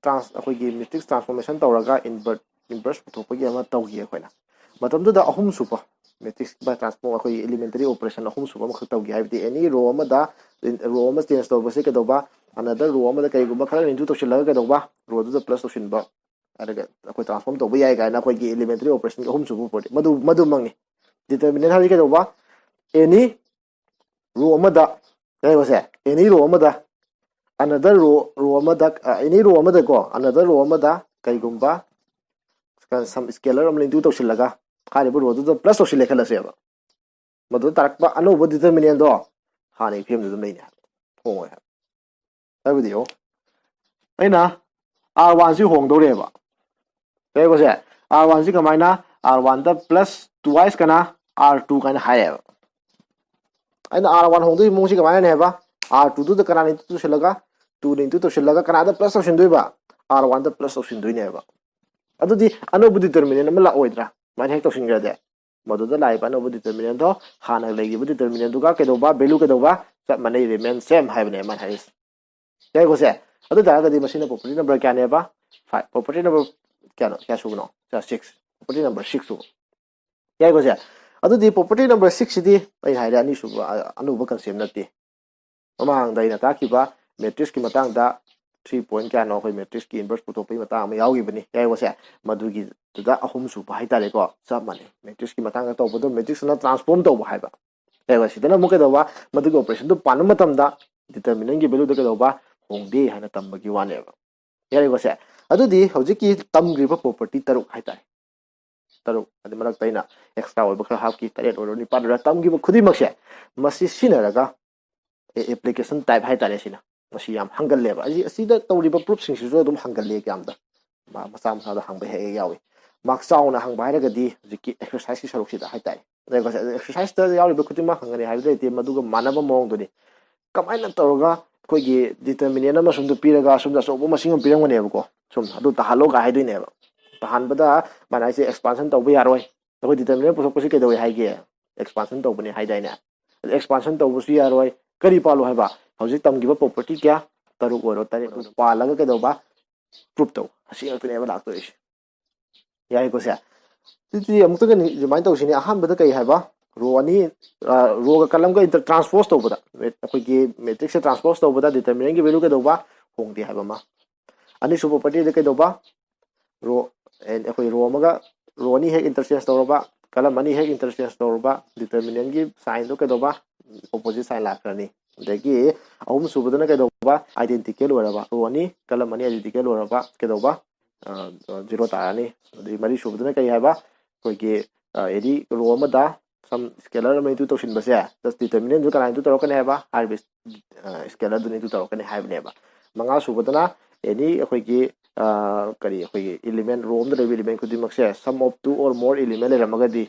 trans-, ꯑꯩꯈꯣꯏꯒꯤ matrix transformation ꯇꯧꯔꯒ invert-, inverse ꯄꯨꯊꯣꯛꯄꯒꯤ ꯑꯃ ꯇꯧꯈꯤ ꯑꯩꯈꯣꯏꯅ꯫ ꯃꯇꯝꯗꯨꯗ ꯑꯍꯨꯝꯁꯨꯕ matrix by transform, ꯑꯩꯈꯣꯏꯒꯤ elementary operation ꯑꯍꯨꯝꯁꯨꯕ ꯑꯃꯈꯛ ꯇꯧꯈꯤ꯫ ꯍꯥꯏꯕꯗꯤ any row ꯑꯃꯗ, row ꯑꯃ change ꯇꯧꯕꯁꯦ ꯀꯩꯗꯧꯕ? Another row ꯑꯃꯗ ꯀꯩꯒꯨꯝꯕ ꯈꯔ reduce ꯇꯧꯁꯤꯜꯂꯒ ꯀꯩꯗꯧꯕ? Row ꯗꯨꯗ plus ꯇꯧꯁꯤꯟꯕ꯫ ꯑꯗꯨꯒ ꯑꯩꯈꯣꯏ transform ꯇꯧꯕ ꯌꯥꯏ ꯀꯥꯏꯅ ꯑꯩꯈꯣꯏꯒꯤ elementary operation ꯒꯤ ꯑꯍꯨꯝꯁꯨꯕ property꯫ ꯃꯗꯨ, ꯃꯗꯨꯃꯛꯅꯤ꯫ Determinant ꯍꯥꯏꯗꯤ ꯀꯩꯗꯧꯕ? Any row ꯑꯃꯗ, ꯌꯥꯏꯀꯣ ꯁꯦ? Any row ꯑꯃꯗ, another row, row ꯑꯃꯗ, ꯑ, any row ꯑꯃꯗꯀꯣ, another row ꯑꯃꯗ ꯀꯩꯒꯨꯝꯕ some scalar ꯑꯃ reduce ꯇꯧꯁꯤꯜꯂꯒ ꯍꯥꯏꯔꯤꯕ row ꯗꯨꯗ plus ꯇꯧꯁꯤꯜꯂꯦ ꯈꯜꯂꯁꯦꯕ꯫ ꯃꯗꯨꯗ ꯇꯥꯔꯛꯄ ꯑꯅꯧꯕ determinant ꯗꯣ ꯍꯥꯟꯅꯒꯤ ꯐꯤꯕꯝꯗꯨ ꯑꯗꯨꯝ ꯂꯩꯅꯤ ꯍꯥꯏꯕ, ꯍꯣꯡꯉꯣꯏ ꯍꯥꯏꯕ꯫ ꯍꯥꯏꯕꯗꯤ ꯌꯦꯡꯉꯣ, ꯑꯩꯅ R one ꯁꯤ ꯍꯣꯡꯗꯧꯔꯦꯕ꯫ ꯀꯩꯀꯣꯁꯦ, R one ꯁꯤ ꯀꯃꯥꯏꯅ? R one ꯗ plus twice ꯀꯅꯥ? R two ꯀꯥꯏꯅ ꯍꯥꯏꯌꯦꯕ꯫ ꯑꯩꯅ R one ꯍꯣꯡꯗꯣꯏꯒꯤ ꯃꯑꯣꯡꯁꯤ ꯀꯃꯥꯏꯅꯅꯦ ꯍꯥꯏꯕ? R two ꯗꯨꯗ ꯀꯅꯥꯅ into ꯇꯧꯁꯤꯜꯂꯒ, two ꯅ into ꯇꯧꯁꯤꯜꯂꯒ ꯀꯅꯥꯗ plus ꯇꯧꯁꯤꯟꯗꯣꯏꯕ? R one ꯗ plus ꯇꯧꯁꯤꯟꯗꯣꯏꯅꯦꯕ꯫ ꯑꯗꯨꯗꯤ ꯑꯅꯧꯕ determinant ꯑꯃ ꯂꯥꯛꯑꯣꯏꯗ꯭ꯔꯥ? ꯑꯗꯨꯃꯥꯏꯅ ꯍꯦꯛ ꯇꯧꯁꯤꯟꯈ꯭ꯔꯗꯤ, ꯃꯗꯨꯗ ꯂꯥꯛꯏꯕ ꯑꯅꯧꯕ determinant ꯗꯣ ꯍꯥꯟꯅ ꯂꯩꯈꯤꯕ determinant ꯗꯨꯒ ꯀꯩꯗꯧꯕ? Value ꯀꯩꯗꯧꯕ? ꯆꯞ ꯃꯥꯟꯅꯩ, remain same ꯍꯥꯏꯕꯅꯦ ꯃꯥꯅ ꯍꯥꯏꯔꯤꯁꯦ꯫ ꯌꯥꯏꯀꯣ ꯁꯦ? ꯑꯗꯨ ꯇꯥꯔꯒꯗꯤ ꯃꯁꯤꯅ property number ꯀꯌꯥꯅꯦꯕ? Five꯫ Property number ꯀꯌꯥꯅꯣ? ꯀꯌꯥ ꯁꯨꯕꯅꯣ? Six꯫ Property number six ꯁꯨꯕ꯫ ꯌꯥꯏꯀꯣ ꯁꯦ? ꯑꯗꯨꯗꯤ property number six ꯁꯤꯗꯤ ꯑꯩ ꯍꯥꯏꯔꯦ, ꯑꯅꯤꯁꯨꯕ, ꯑ-, ꯑꯅꯧꯕ concept ꯅꯠꯇꯦ꯫ ꯃꯃꯥꯡꯗ ꯑꯩꯅ ꯇꯥꯛꯈꯤꯕ matrix ꯀꯤ ꯃꯇꯥꯡꯗ three point ꯀꯌꯥꯅꯣ ꯑꯩꯈꯣꯏ matrix ꯀꯤ inverse ꯄꯨꯊꯣꯛꯄꯒꯤ ꯃꯇꯥꯡ ꯑꯃ ꯌꯥꯎꯈꯤꯕꯅꯤ, ꯌꯥꯏꯀꯣ ꯁꯦ? ꯃꯗꯨꯒꯤꯗꯨꯗ ꯑꯍꯨꯝꯁꯨꯕ ꯍꯥꯏꯇꯥꯔꯦꯀꯣ, ꯆꯞ ꯃꯥꯟꯅꯩ꯫ Matrix ꯀꯤ ꯃꯇꯥꯡꯗ ꯇꯧꯕꯗꯣ matrix ꯅ transform ꯇꯧꯕ ꯍꯥꯏꯕ꯫ ꯌꯥꯏꯀꯣ, ꯁꯤꯗꯅ ꯑꯃꯨꯛ ꯀꯩꯗꯧꯕ? ꯃꯗꯨꯒꯤ operation ꯗꯨ ꯄꯥꯟꯕ ꯃꯇꯝꯗ determinant ꯒꯤ value ꯗ ꯀꯩꯗꯧꯕ? ꯍꯣꯡꯗꯦ ꯍꯥꯏꯅ ꯇꯝꯕꯒꯤ ꯋꯥꯅꯦꯕ꯫ ꯌꯥꯔꯦꯀꯣ ꯁꯦ? ꯑꯗꯨꯗꯤ ꯍꯧꯖꯤꯛꯀꯤ ꯇꯝꯈ꯭ꯔꯤꯕ property ꯇꯔꯨꯛ ꯍꯥꯏꯇꯥꯔꯦ, ꯇꯔꯨꯛ, ꯑꯗꯩ ꯃꯔꯛꯇ ꯑꯩꯅ extra ꯑꯣꯏꯕ ꯈꯔ ꯍꯥꯞꯈꯤ, ꯇꯔꯦꯠ ꯑꯣꯏꯔꯣ, ꯅꯤꯄꯥꯜ ꯑꯣꯏꯔꯣ, ꯇꯝꯈꯤꯕ ꯈꯨꯗꯤꯡꯃꯛꯁꯦ, ꯃꯁꯤ ꯁꯤꯖꯤꯟꯅꯔꯒ, ꯑꯦ, application type ꯍꯥꯏꯇꯥꯔꯦ, ꯁꯤꯅ ꯃꯁꯤ ꯌꯥꯝ ꯍꯪꯒꯜꯂꯦꯕ꯫ ꯑꯁꯤ, ꯑꯁꯤꯗ ꯇꯧꯔꯤꯕ proof ꯁꯤꯡꯁꯤꯁꯨ ꯑꯗꯨꯝ ꯍꯪꯒꯜꯂꯦ ꯑꯦꯛꯖꯥꯝꯗ꯫ ꯃꯥ-, ꯃꯆꯥ ꯃꯆꯥꯗ ꯍꯪꯕ ꯍꯦꯛ ꯍꯦꯛ ꯌꯥꯎꯏ꯫ Mark ꯆꯥꯎꯅ ꯍꯪꯕ ꯍꯥꯏꯔꯒꯗꯤ ꯍꯧꯖꯤꯛꯀꯤ exercise ꯀꯤ ꯁꯔꯨꯛꯁꯤꯗ ꯍꯥꯏꯇꯥꯔꯦ꯫ ꯑꯗꯨꯒ exercise ꯇ ꯌꯥꯎꯔꯤꯕ ꯈꯨꯗꯤꯡꯃꯛ ꯍꯪꯒꯅꯤ ꯍꯥꯏꯕ ꯂꯩꯇꯦ, ꯃꯗꯨꯒ ꯃꯥꯟꯅꯕ ꯃꯑꯣꯡꯗꯨꯅꯤ꯫ ꯀꯃꯥꯏꯅ ꯇꯧꯔꯒ ꯑꯩꯈꯣꯏꯒꯤ determinant ꯑꯃ ꯁꯣꯝꯗ ꯄꯤꯔꯒ ꯁꯣꯝꯗ ꯑꯆꯧꯕ ꯃꯁꯤꯡ ꯑꯃ ꯄꯤꯔꯝꯒꯅꯦꯕꯀꯣ, ꯁꯨꯝ ꯑꯗꯨ ꯇꯥꯍꯜꯂꯣ ꯀꯥꯏ ꯍꯥꯏꯗꯣꯏꯅꯦꯕ꯫ ꯇꯥꯍꯟꯕꯗ ꯃꯥꯅ ꯍꯥꯏꯁꯦ expansion ꯇꯧꯕ ꯌꯥꯔꯣꯏ, ꯑꯩꯈꯣꯏ determinant ꯄꯨꯊꯣꯛꯄꯁꯤ ꯀꯩꯗꯧꯋꯦ ꯍꯥꯏꯒꯦ? Expansion ꯇꯧꯕꯅꯦ ꯍꯥꯏꯗꯥꯏꯅꯦ? ꯑꯗ expansion ꯇꯧꯕꯁꯨ ꯌꯥꯔꯣꯏ꯫ ꯀꯔꯤ ꯄꯥꯜꯂꯣ ꯍꯥꯏꯕ? ꯍꯧꯖꯤꯛ ꯇꯝꯈꯤꯕ property ꯀꯌꯥ? ꯇꯔꯨꯛ ꯑꯣꯏꯔꯣ, ꯇꯔꯦꯠ ꯑꯣꯏꯔꯣ, ꯄꯥꯜꯂꯒ ꯀꯩꯗꯧꯕ? Prove ꯇꯧ꯫ ꯑꯁꯤ ꯉꯥꯛꯇꯅꯦꯕ ꯂꯥꯛꯇꯣꯏꯁꯦ꯫ ꯌꯥꯏꯀꯣ ꯁꯦ? ꯑꯗꯨꯗꯤ ꯑꯃꯨꯛꯇꯒ remind ꯇꯧꯁꯤꯅꯦ꯫ ꯑꯍꯥꯟꯕꯗ ꯀꯩ ꯍꯥꯏꯕ? Row ꯑꯅꯤ, ꯑ, row ꯒ column ꯒ inter-, transpose ꯇꯧꯕꯗ, ꯃꯦ-, ꯑꯩꯈꯣꯏꯒꯤ matrix ꯁꯦ transpose ꯇꯧꯕꯗ determinant ꯒꯤ value ꯀꯩꯗꯧꯕ? ꯍꯣꯡꯗꯦ ꯍꯥꯏꯕ ꯑꯃ꯫ ꯑꯅꯤꯁꯨꯕ property ꯗ ꯀꯩꯗꯧꯕ? Row, ꯑꯦ, ꯑꯩꯈꯣꯏ row ꯑꯃꯒ, row ꯑꯅꯤ ꯍꯦꯛ interchange ꯇꯧꯔꯕ, column ꯑꯅꯤ ꯍꯦꯛ interchange ꯇꯧꯔꯕ, determinant ꯒꯤ sign ꯗꯣ ꯀꯩꯗꯧꯕ? Opposite sign ꯂꯥꯛꯈ꯭ꯔꯅꯤ꯫ ꯑꯗꯒꯤ ꯑꯍꯨꯝ ꯁꯨꯕꯗꯅ ꯀꯩꯗꯧꯕ? Identical ꯑꯣꯏꯔꯕ, row ꯑꯅꯤ, column ꯑꯅꯤ identical ꯑꯣꯏꯔꯕ, ꯀꯩꯗꯧꯕ? ꯑ, zero ꯇꯥꯔꯅꯤ꯫ ꯑꯗꯒꯤ ꯃꯔꯤ ꯁꯨꯕꯗꯅ ꯀꯩ ꯍꯥꯏꯕ? ꯑꯩꯈꯣꯏꯒꯤ, ꯑ, any row ꯑꯃꯗ some scalar ꯑꯃ into ꯇꯧꯁꯤꯟꯕꯁꯦ, just determinant ꯗꯨ ꯀꯅꯥ into ꯇꯧꯔꯛꯀꯅꯤ ꯍꯥꯏꯕ? ꯍꯥꯏꯔꯤꯕ, ꯑ, scalar ꯗꯨꯅ into ꯇꯧꯔꯛꯀꯅꯤ ꯍꯥꯏꯕꯅꯦꯕ꯫ ꯃꯉꯥ ꯁꯨꯕꯗꯅ ꯑꯦꯅꯤ ꯑꯩꯈꯣꯏꯒꯤ ꯀꯔꯤ ꯑꯩꯈꯣꯏꯒꯤ ꯏꯂꯤꯃꯦꯟ ꯔꯣ ꯑꯃꯗ ꯂꯩꯕ ꯏꯂꯤꯃꯦꯟ ꯈꯨꯗꯤꯡꯃꯛꯁꯦ sum of two or more element ꯂꯩꯔꯝꯃꯒꯗꯤ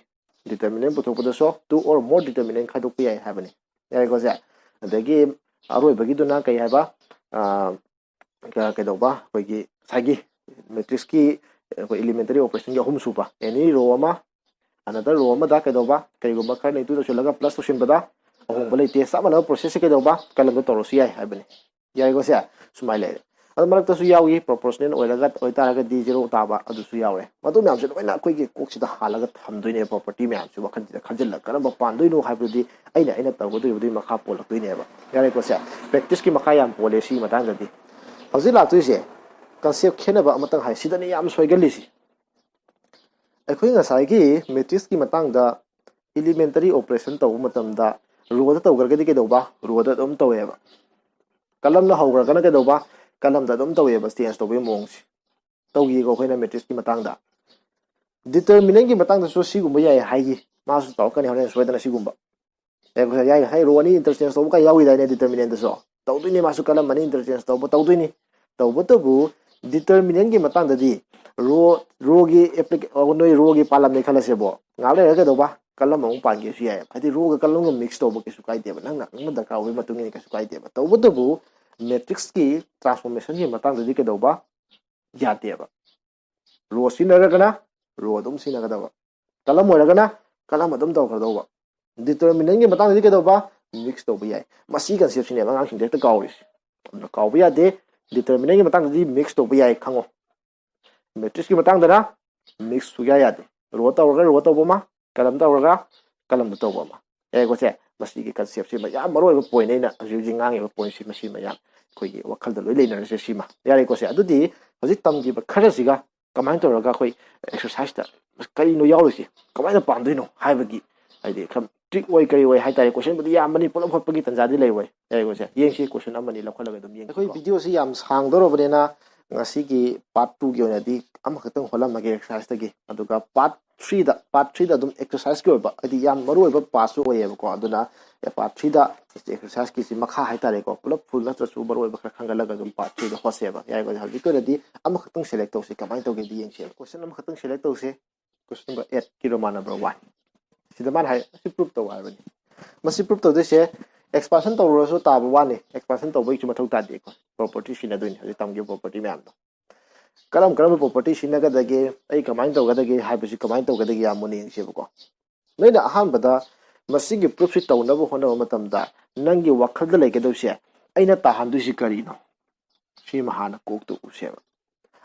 determinant ꯄꯨꯊꯣꯛꯄꯗꯁꯨ two or more determinant ꯈꯥꯏꯗꯣꯛꯄ ꯌꯥꯏ ꯍꯥꯏꯕꯅꯤ꯫ ꯌꯥꯔꯦꯀꯣ ꯁꯦ? ꯑꯗꯒꯤ ꯑꯔꯣꯏꯕꯒꯤꯗꯨꯅ ꯀꯩ ꯍꯥꯏꯕ? ꯀꯩꯗꯧꯕ? ꯑꯩꯈꯣꯏꯒꯤ ꯉꯁꯥꯏꯒꯤ ꯃꯦꯇ꯭ꯔꯤꯛꯁꯀꯤ ꯑꯩꯈꯣꯏ ꯏꯂꯤꯃꯦꯟꯇꯔꯤ ꯑꯣꯄꯔꯦꯁꯟꯒꯤ ꯑꯍꯨꯝ ꯁꯨꯕ, ꯑꯦꯅꯤ ꯔꯣ ꯑꯃ ꯑꯅꯗꯔ ꯔꯣ ꯑꯃꯗ ꯀꯩꯗꯧꯕ? ꯀꯔꯤꯒꯨꯝꯕ ꯈꯔ ꯂꯩꯇꯨ ꯇꯧꯁꯤꯜꯂꯒ ꯄ꯭ꯂꯁ ꯇꯧꯁꯤꯟꯕꯗ ꯑꯍꯣꯡꯕ ꯂꯩꯇꯦ, ꯆꯞ ꯃꯥꯟꯅꯕ ꯄ꯭ꯔꯣꯁꯦꯁꯁꯦ ꯀꯩꯗꯧꯕ? ꯀꯂꯝꯗ ꯇꯧꯔꯁꯨ ꯌꯥꯏ ꯍꯥꯏꯕꯅꯤ꯫ ꯌꯥꯔꯦꯀꯣ ꯁꯦ? ꯁꯨꯃꯥꯏꯅ ꯂꯩꯔꯦ꯫ ꯑꯗꯨ ꯃꯔꯛꯇꯁꯨ ꯌꯥꯎꯏ, ꯄ꯭ꯔꯣꯄꯣꯔꯁꯅꯦꯜ ꯑꯣꯏꯔꯒ ꯑꯣꯏꯇꯥꯔꯒꯗꯤ ꯖꯦꯔꯣ ꯇꯥꯕ ꯑꯗꯨꯁꯨ ꯌꯥꯎꯔꯦ꯫ ꯃꯗꯨ ꯃꯌꯥꯝꯁꯦ ꯂꯣꯏꯅ ꯑꯩꯈꯣꯏꯒꯤ ꯀꯣꯛꯁꯤꯗ ꯍꯥꯜꯂꯒ ꯊꯝꯗꯣꯏꯅꯦ, ꯄ꯭ꯔꯣꯄꯔꯇꯤ ꯃꯌꯥꯝꯁꯦ ꯋꯥꯈꯜꯁꯤꯗ ꯈꯟꯖꯤꯜꯂꯒ ꯀꯔꯝꯕ ꯄꯥꯟꯗꯣꯏꯅꯣ ꯍꯥꯏꯕꯗꯨꯗꯤ ꯑꯩꯅ ꯑꯩꯅ ꯇꯧꯒꯗꯧꯔꯤꯕꯗꯨꯒꯤ ꯃꯈꯥ ꯄꯣꯜꯂꯛꯇꯣꯏꯅꯦꯕ꯫ ꯌꯥꯔꯦꯀꯣ ꯁꯦ? ꯄ꯭ꯔꯦꯛꯇꯤꯁꯀꯤ ꯃꯈꯥ ꯌꯥꯝ ꯄꯣꯜꯂꯦ ꯁꯤꯒꯤ ꯃꯇꯥꯡꯗꯗꯤ꯫ ꯍꯧꯖꯤꯛ ꯂꯥꯛꯇꯣꯏꯁꯦ ꯀꯟꯁꯦꯞ ꯈꯦꯠꯅꯕ ꯑꯃꯇꯪ ꯍꯥꯏ, ꯁꯤꯗꯅꯤ ꯌꯥꯝ ꯁꯣꯏꯒꯜꯂꯤꯁꯤ꯫ ꯑꯩꯈꯣꯏ ꯉꯁꯥꯏꯒꯤ ꯃꯦꯇ꯭ꯔꯤꯛꯁꯀꯤ ꯃꯇꯥꯡꯗ ꯏꯂꯤꯃꯦꯟꯇꯔꯤ ꯑꯣꯄꯔꯦꯁꯟ ꯇꯧꯕ ꯃꯇꯝꯗ ꯔꯣꯗ ꯇꯧꯈ꯭ꯔꯒꯗꯤ ꯀꯩꯗꯧꯕ? ꯔꯣꯗ ꯑꯗꯨꯝ ꯇꯧꯋꯦꯕ꯫ ꯀꯂꯝꯅ ꯍꯧꯈ꯭ꯔꯒꯅ ꯀꯩꯗꯧꯕ? ꯀꯂꯝꯗ ꯑꯗꯨꯝ ꯇꯧꯋꯦꯕ, ꯆꯦꯟꯖ ꯇꯧꯕꯒꯤ ꯃꯑꯣꯡꯁꯦ꯫ ꯇꯧꯈꯤꯀꯣ ꯑꯩꯈꯣꯏꯅ ꯃꯦꯇ꯭ꯔꯤꯛꯁꯀꯤ ꯃꯇꯥꯡꯗ꯫ ꯗꯤꯇꯔꯃꯤꯅꯦꯟꯒꯤ ꯃꯇꯥꯡꯗꯁꯨ ꯁꯤꯒꯨꯝꯕ ꯌꯥꯏ ꯍꯥꯏꯈꯤ, ꯃꯥꯁꯨ ꯇꯧꯔꯛꯀꯅꯤ ꯍꯣꯔꯦꯟ ꯁꯣꯏꯗꯅ ꯁꯤꯒꯨꯝꯕ꯫ ꯑꯦ, ꯌꯥꯏ, ꯉꯁꯥꯏ ꯔꯣ ꯑꯅꯤ ꯏꯟꯇꯔꯆꯦꯟꯖ ꯇꯧꯕ ꯀꯥꯏ ꯌꯥꯎꯈꯤꯗꯥꯏꯅꯦ ꯗꯤꯇꯔꯃꯤꯅꯦꯟꯗꯁꯨ? ꯇꯧꯗꯣꯏꯅꯤ, ꯃꯥꯁꯨ ꯀꯂꯝ ꯑꯅꯤ ꯏꯟꯇꯔꯆꯦꯟꯖ ꯇꯧꯕ ꯇꯧꯗꯣꯏꯅꯤ꯫ ꯇꯧꯕꯇꯕꯨ ꯗꯤꯇꯔꯃꯤꯅꯦꯟꯒꯤ ꯃꯇꯥꯡꯗꯗꯤ ꯔꯣ, ꯔꯣꯒꯤ ꯑꯦꯄ꯭ꯂꯤꯀꯦ-, ꯅꯣꯏ ꯔꯣꯒꯤ ꯄꯥꯜꯂꯝꯃꯦ ꯈꯜꯂꯁꯦꯕꯣ, ꯉꯥꯏꯍꯥꯛ ꯂꯩꯔꯒ ꯀꯩꯗꯧꯕ? ꯀꯂꯝ ꯑꯃꯨꯛ ꯄꯥꯟꯒꯦꯁꯨ ꯌꯥꯏ꯫ ꯍꯥꯏꯗꯤ ꯔꯣꯒ ꯀꯂꯝꯒ ꯃꯤꯛꯁ ꯇꯧꯕ ꯀꯩꯁꯨ ꯀꯥꯏꯗꯦꯕ, ꯅꯪꯅ ꯅꯪꯅ ꯗꯔꯀꯥꯔ ꯑꯣꯏꯕꯒꯤ ꯃꯇꯨꯡ ꯏꯟꯅ ꯀꯩꯁꯨ ꯀꯥꯏꯗꯦꯕ꯫ ꯇꯧꯕꯇꯕꯨ ꯃꯦꯇ꯭ꯔꯤꯛꯁꯀꯤ ꯇ꯭ꯔꯥꯟꯁꯐꯣꯔꯃꯦꯁꯟꯒꯤ ꯃꯇꯥꯡꯗꯗꯤ ꯀꯩꯗꯧꯕ? ꯌꯥꯗꯦꯕ꯫ ꯔꯣ ꯁꯤꯖꯤꯟꯅꯔꯒꯅ ꯔꯣ ꯑꯗꯨꯝ ꯁꯤꯖꯤꯟꯅꯒꯗꯕ, ꯀꯂꯝ ꯑꯣꯏꯔꯒꯅ ꯀꯂꯝ ꯑꯗꯨꯝ ꯇꯧꯒꯗꯧꯕ꯫ ꯗꯤꯇꯔꯃꯤꯅꯦꯟꯒꯤ ꯃꯇꯥꯡꯗꯗꯤ ꯀꯩꯗꯧꯕ? ꯃꯤꯛꯁ ꯇꯧꯕ ꯌꯥꯏ꯫ ꯃꯁꯤ ꯀꯟꯁꯦꯞꯁꯤꯅꯦꯕ ꯑꯉꯥꯡꯁꯤꯡꯗ ꯍꯦꯛꯇ ꯀꯥꯎꯔꯤꯁꯦ꯫ ꯑꯗꯨꯅ ꯀꯥꯎꯕ ꯌꯥꯗꯦ, ꯗꯤꯇꯔꯃꯤꯅꯦꯟꯒꯤ ꯃꯇꯥꯡꯗꯗꯤ ꯃꯤꯛꯁ ꯇꯧꯕ ꯌꯥꯏ ꯈꯪꯉꯣ꯫ ꯃꯦꯇ꯭ꯔꯤꯛꯁꯀꯤ ꯃꯇꯥꯡꯗꯅ ꯃꯤꯛꯁ ꯁꯨꯡꯌꯥ ꯌꯥꯗꯦ꯫ ꯔꯣ ꯇꯧꯔꯒ ꯔꯣ ꯇꯧꯕ ꯑꯃ, ꯀꯂꯝ ꯇꯧꯔꯒ ꯀꯂꯝꯗ ꯇꯧꯕ ꯑꯃ꯫ ꯌꯥꯏꯀꯣ ꯁꯦ? ꯃꯁꯤꯒꯤ ꯀꯟꯁꯦꯞꯁꯤꯃ ꯌꯥꯝ ꯃꯔꯨ ꯑꯣꯏꯕ ꯄꯣꯏꯟ, ꯑꯩꯅ ꯍꯧꯖꯤꯛ ꯍꯧꯖꯤꯛ ꯉꯥꯡꯉꯤꯕ ꯄꯣꯏꯟꯁꯤ ꯃꯁꯤ ꯃꯌꯥꯝ ꯑꯩꯈꯣꯏꯒꯤ ꯋꯥꯈꯜꯗ ꯂꯣꯏ ꯂꯩꯅꯔꯁꯦ ꯁꯤꯃ꯫ ꯌꯥꯔꯦꯀꯣ ꯁꯦ? ꯑꯗꯨꯗꯤ ꯍꯧꯖꯤꯛ ꯇꯝꯈꯤꯕ ꯈꯔꯁꯤꯒ ꯀꯃꯥꯏꯅ ꯇꯧꯔꯒ ꯑꯩꯈꯣꯏ ꯑꯦꯛꯁꯔꯁꯥꯏꯁꯇ ꯀꯔꯤꯅꯣ ꯌꯥꯎꯔꯤꯁꯦ, ꯀꯃꯥꯏꯅ ꯄꯥꯟꯗꯣꯏꯅꯣ ꯍꯥꯏꯕꯒꯤ, ꯍꯥꯏꯗꯤ ꯈꯔ ꯇ꯭ꯔꯤꯛ ꯑꯣꯏ ꯀꯔꯤ ꯑꯣꯏ ꯍꯥꯏ ꯇꯥꯔꯦ꯫ ꯀꯣꯏꯁꯟꯕꯨꯗꯤ ꯌꯥꯝꯕꯅꯤ, ꯄꯨꯂꯞ ꯍꯣꯠꯄꯒꯤ ꯇꯟꯖꯥꯗꯤ ꯂꯩꯔꯣꯏ꯫ ꯌꯥꯔꯦꯀꯣ ꯁꯦ? ꯌꯦꯡꯁꯤ, ꯀꯣꯏꯁꯟ ꯑꯃꯅꯤ ꯂꯧꯈꯠꯂꯒ ꯑꯗꯨꯝ ꯌꯦꯡꯁꯤ꯫ ꯑꯩꯈꯣꯏ ꯚꯤꯗꯤꯑꯣꯁꯤ ꯌꯥꯝ ꯁꯥꯡꯗꯧꯔꯕꯅꯤꯅ ꯉꯁꯤꯒꯤ ꯄꯥꯔꯠ ꯇꯨꯒꯤ ꯑꯣꯏꯅꯗꯤ ꯑꯃꯈꯛꯇꯪ ꯍꯣꯠꯂꯝꯃꯒꯦ ꯑꯦꯛꯁꯔꯁꯥꯏꯁꯇꯒꯤ, ꯑꯗꯨꯒ ꯄꯥꯔꯠ ꯊ꯭ꯔꯤꯗ, ꯄꯥꯔꯠ ꯊ꯭ꯔꯤꯗ ꯑꯗꯨꯝ ꯑꯦꯛꯁꯔꯁꯥꯏꯁꯀꯤ ꯑꯣꯏꯕ, ꯍꯥꯏꯗꯤ ꯌꯥꯝ ꯃꯔꯨ ꯑꯣꯏꯕ ꯄꯥꯔꯠꯁꯨ ꯑꯣꯏꯌꯦꯕꯀꯣ꯫ ꯑꯗꯨꯅ ꯄꯥꯔꯠ ꯊ꯭ꯔꯤꯗ ꯑꯦꯛꯁꯔꯁꯥꯏꯁꯀꯤꯁꯤ ꯃꯈꯥ ꯍꯥꯏꯇꯥꯔꯦꯀꯣ, ꯄꯨꯂꯞ ꯐꯨꯜ ꯅꯠꯇ꯭ꯔꯁꯨ ꯃꯔꯨ ꯑꯣꯏꯕ ꯈꯔ ꯈꯪꯒꯠꯂꯒ ꯑꯗꯨꯝ ꯄꯥꯔꯠ ꯊ꯭ꯔꯤꯗ ꯍꯣꯠꯁꯦꯕ꯫ ꯌꯥꯏꯀꯣ, ꯍꯧꯖꯤꯛꯀꯤ ꯑꯣꯏꯅꯗꯤ ꯑꯃꯈꯛꯇꯪ ꯁꯦꯂꯦꯛ ꯇꯧꯁꯤ꯫ ꯀꯃꯥꯏꯅ ꯇꯧꯒꯦꯗꯤ ꯌꯦꯡꯁꯦꯕ꯫ ꯀꯣꯏꯁꯟ ꯑꯃꯈꯛꯇꯪ ꯁꯦꯂꯦꯛ ꯇꯧꯁꯤ꯫ ꯀꯣꯏꯁꯟ ꯅꯝꯕꯔ ꯑꯩꯠꯀꯤ ꯔꯣꯃꯥꯟ ꯅꯝꯕꯔ ꯋꯥꯟ꯫ ꯁꯤꯗ ꯃꯥꯅ ꯍꯥꯏ, ꯑꯁꯤ ꯄ꯭ꯔꯨꯞ ꯇꯧ ꯍꯥꯏꯕꯅꯤ꯫ ꯃꯁꯤ ꯄ꯭ꯔꯨꯞ ꯇꯧꯗꯣꯏꯁꯦ ꯑꯦꯛꯁꯄꯥꯟꯁꯟ ꯇꯧꯔꯨꯔꯁꯨ ꯇꯥꯕ ꯋꯥꯅꯤ꯫ ꯑꯦꯛꯁꯄꯥꯟꯁꯟ ꯇꯧꯕꯒꯤꯁꯨ ꯃꯊꯧ ꯇꯥꯗꯦꯀꯣ꯫ ꯄ꯭ꯔꯣꯄꯔꯇꯤ ꯁꯤꯖꯤꯟꯅꯗꯣꯏꯅꯤ ꯍꯧꯖꯤꯛ ꯇꯝꯈꯤꯕ ꯄ꯭ꯔꯣꯄꯔꯇꯤ ꯃꯌꯥꯝꯗꯣ꯫ ꯀꯔꯝ ꯀꯔꯝꯕ ꯄ꯭ꯔꯣꯄꯔꯇꯤ ꯁꯤꯖꯤꯟꯅꯒꯗꯒꯦ, ꯑꯩ ꯀꯃꯥꯏꯅ ꯇꯧꯒꯗꯒꯦ ꯍꯥꯏꯕꯁꯤ ꯀꯃꯥꯏꯅ ꯇꯧꯒꯗꯒꯦ ꯌꯥꯝ ꯃꯨꯟꯅ ꯌꯦꯡꯁꯦꯕꯀꯣ꯫ ꯅꯣꯏꯅ ꯑꯍꯥꯟꯕꯗ ꯃꯁꯤꯒꯤ ꯄ꯭ꯔꯨꯞꯁꯤ ꯇꯧꯅꯕ ꯍꯣꯠꯅꯕ ꯃꯇꯝꯗ ꯅꯪꯒꯤ ꯋꯥꯈꯜꯗ ꯂꯩꯒꯗꯧꯁꯦ, "ꯑꯩꯅ ꯇꯥꯍꯟꯗꯣꯏꯁꯤ ꯀꯔꯤꯅꯣ?" ꯁꯤꯃ ꯍꯥꯟꯅ ꯀꯣꯛꯇ ꯎꯁꯦꯕ꯫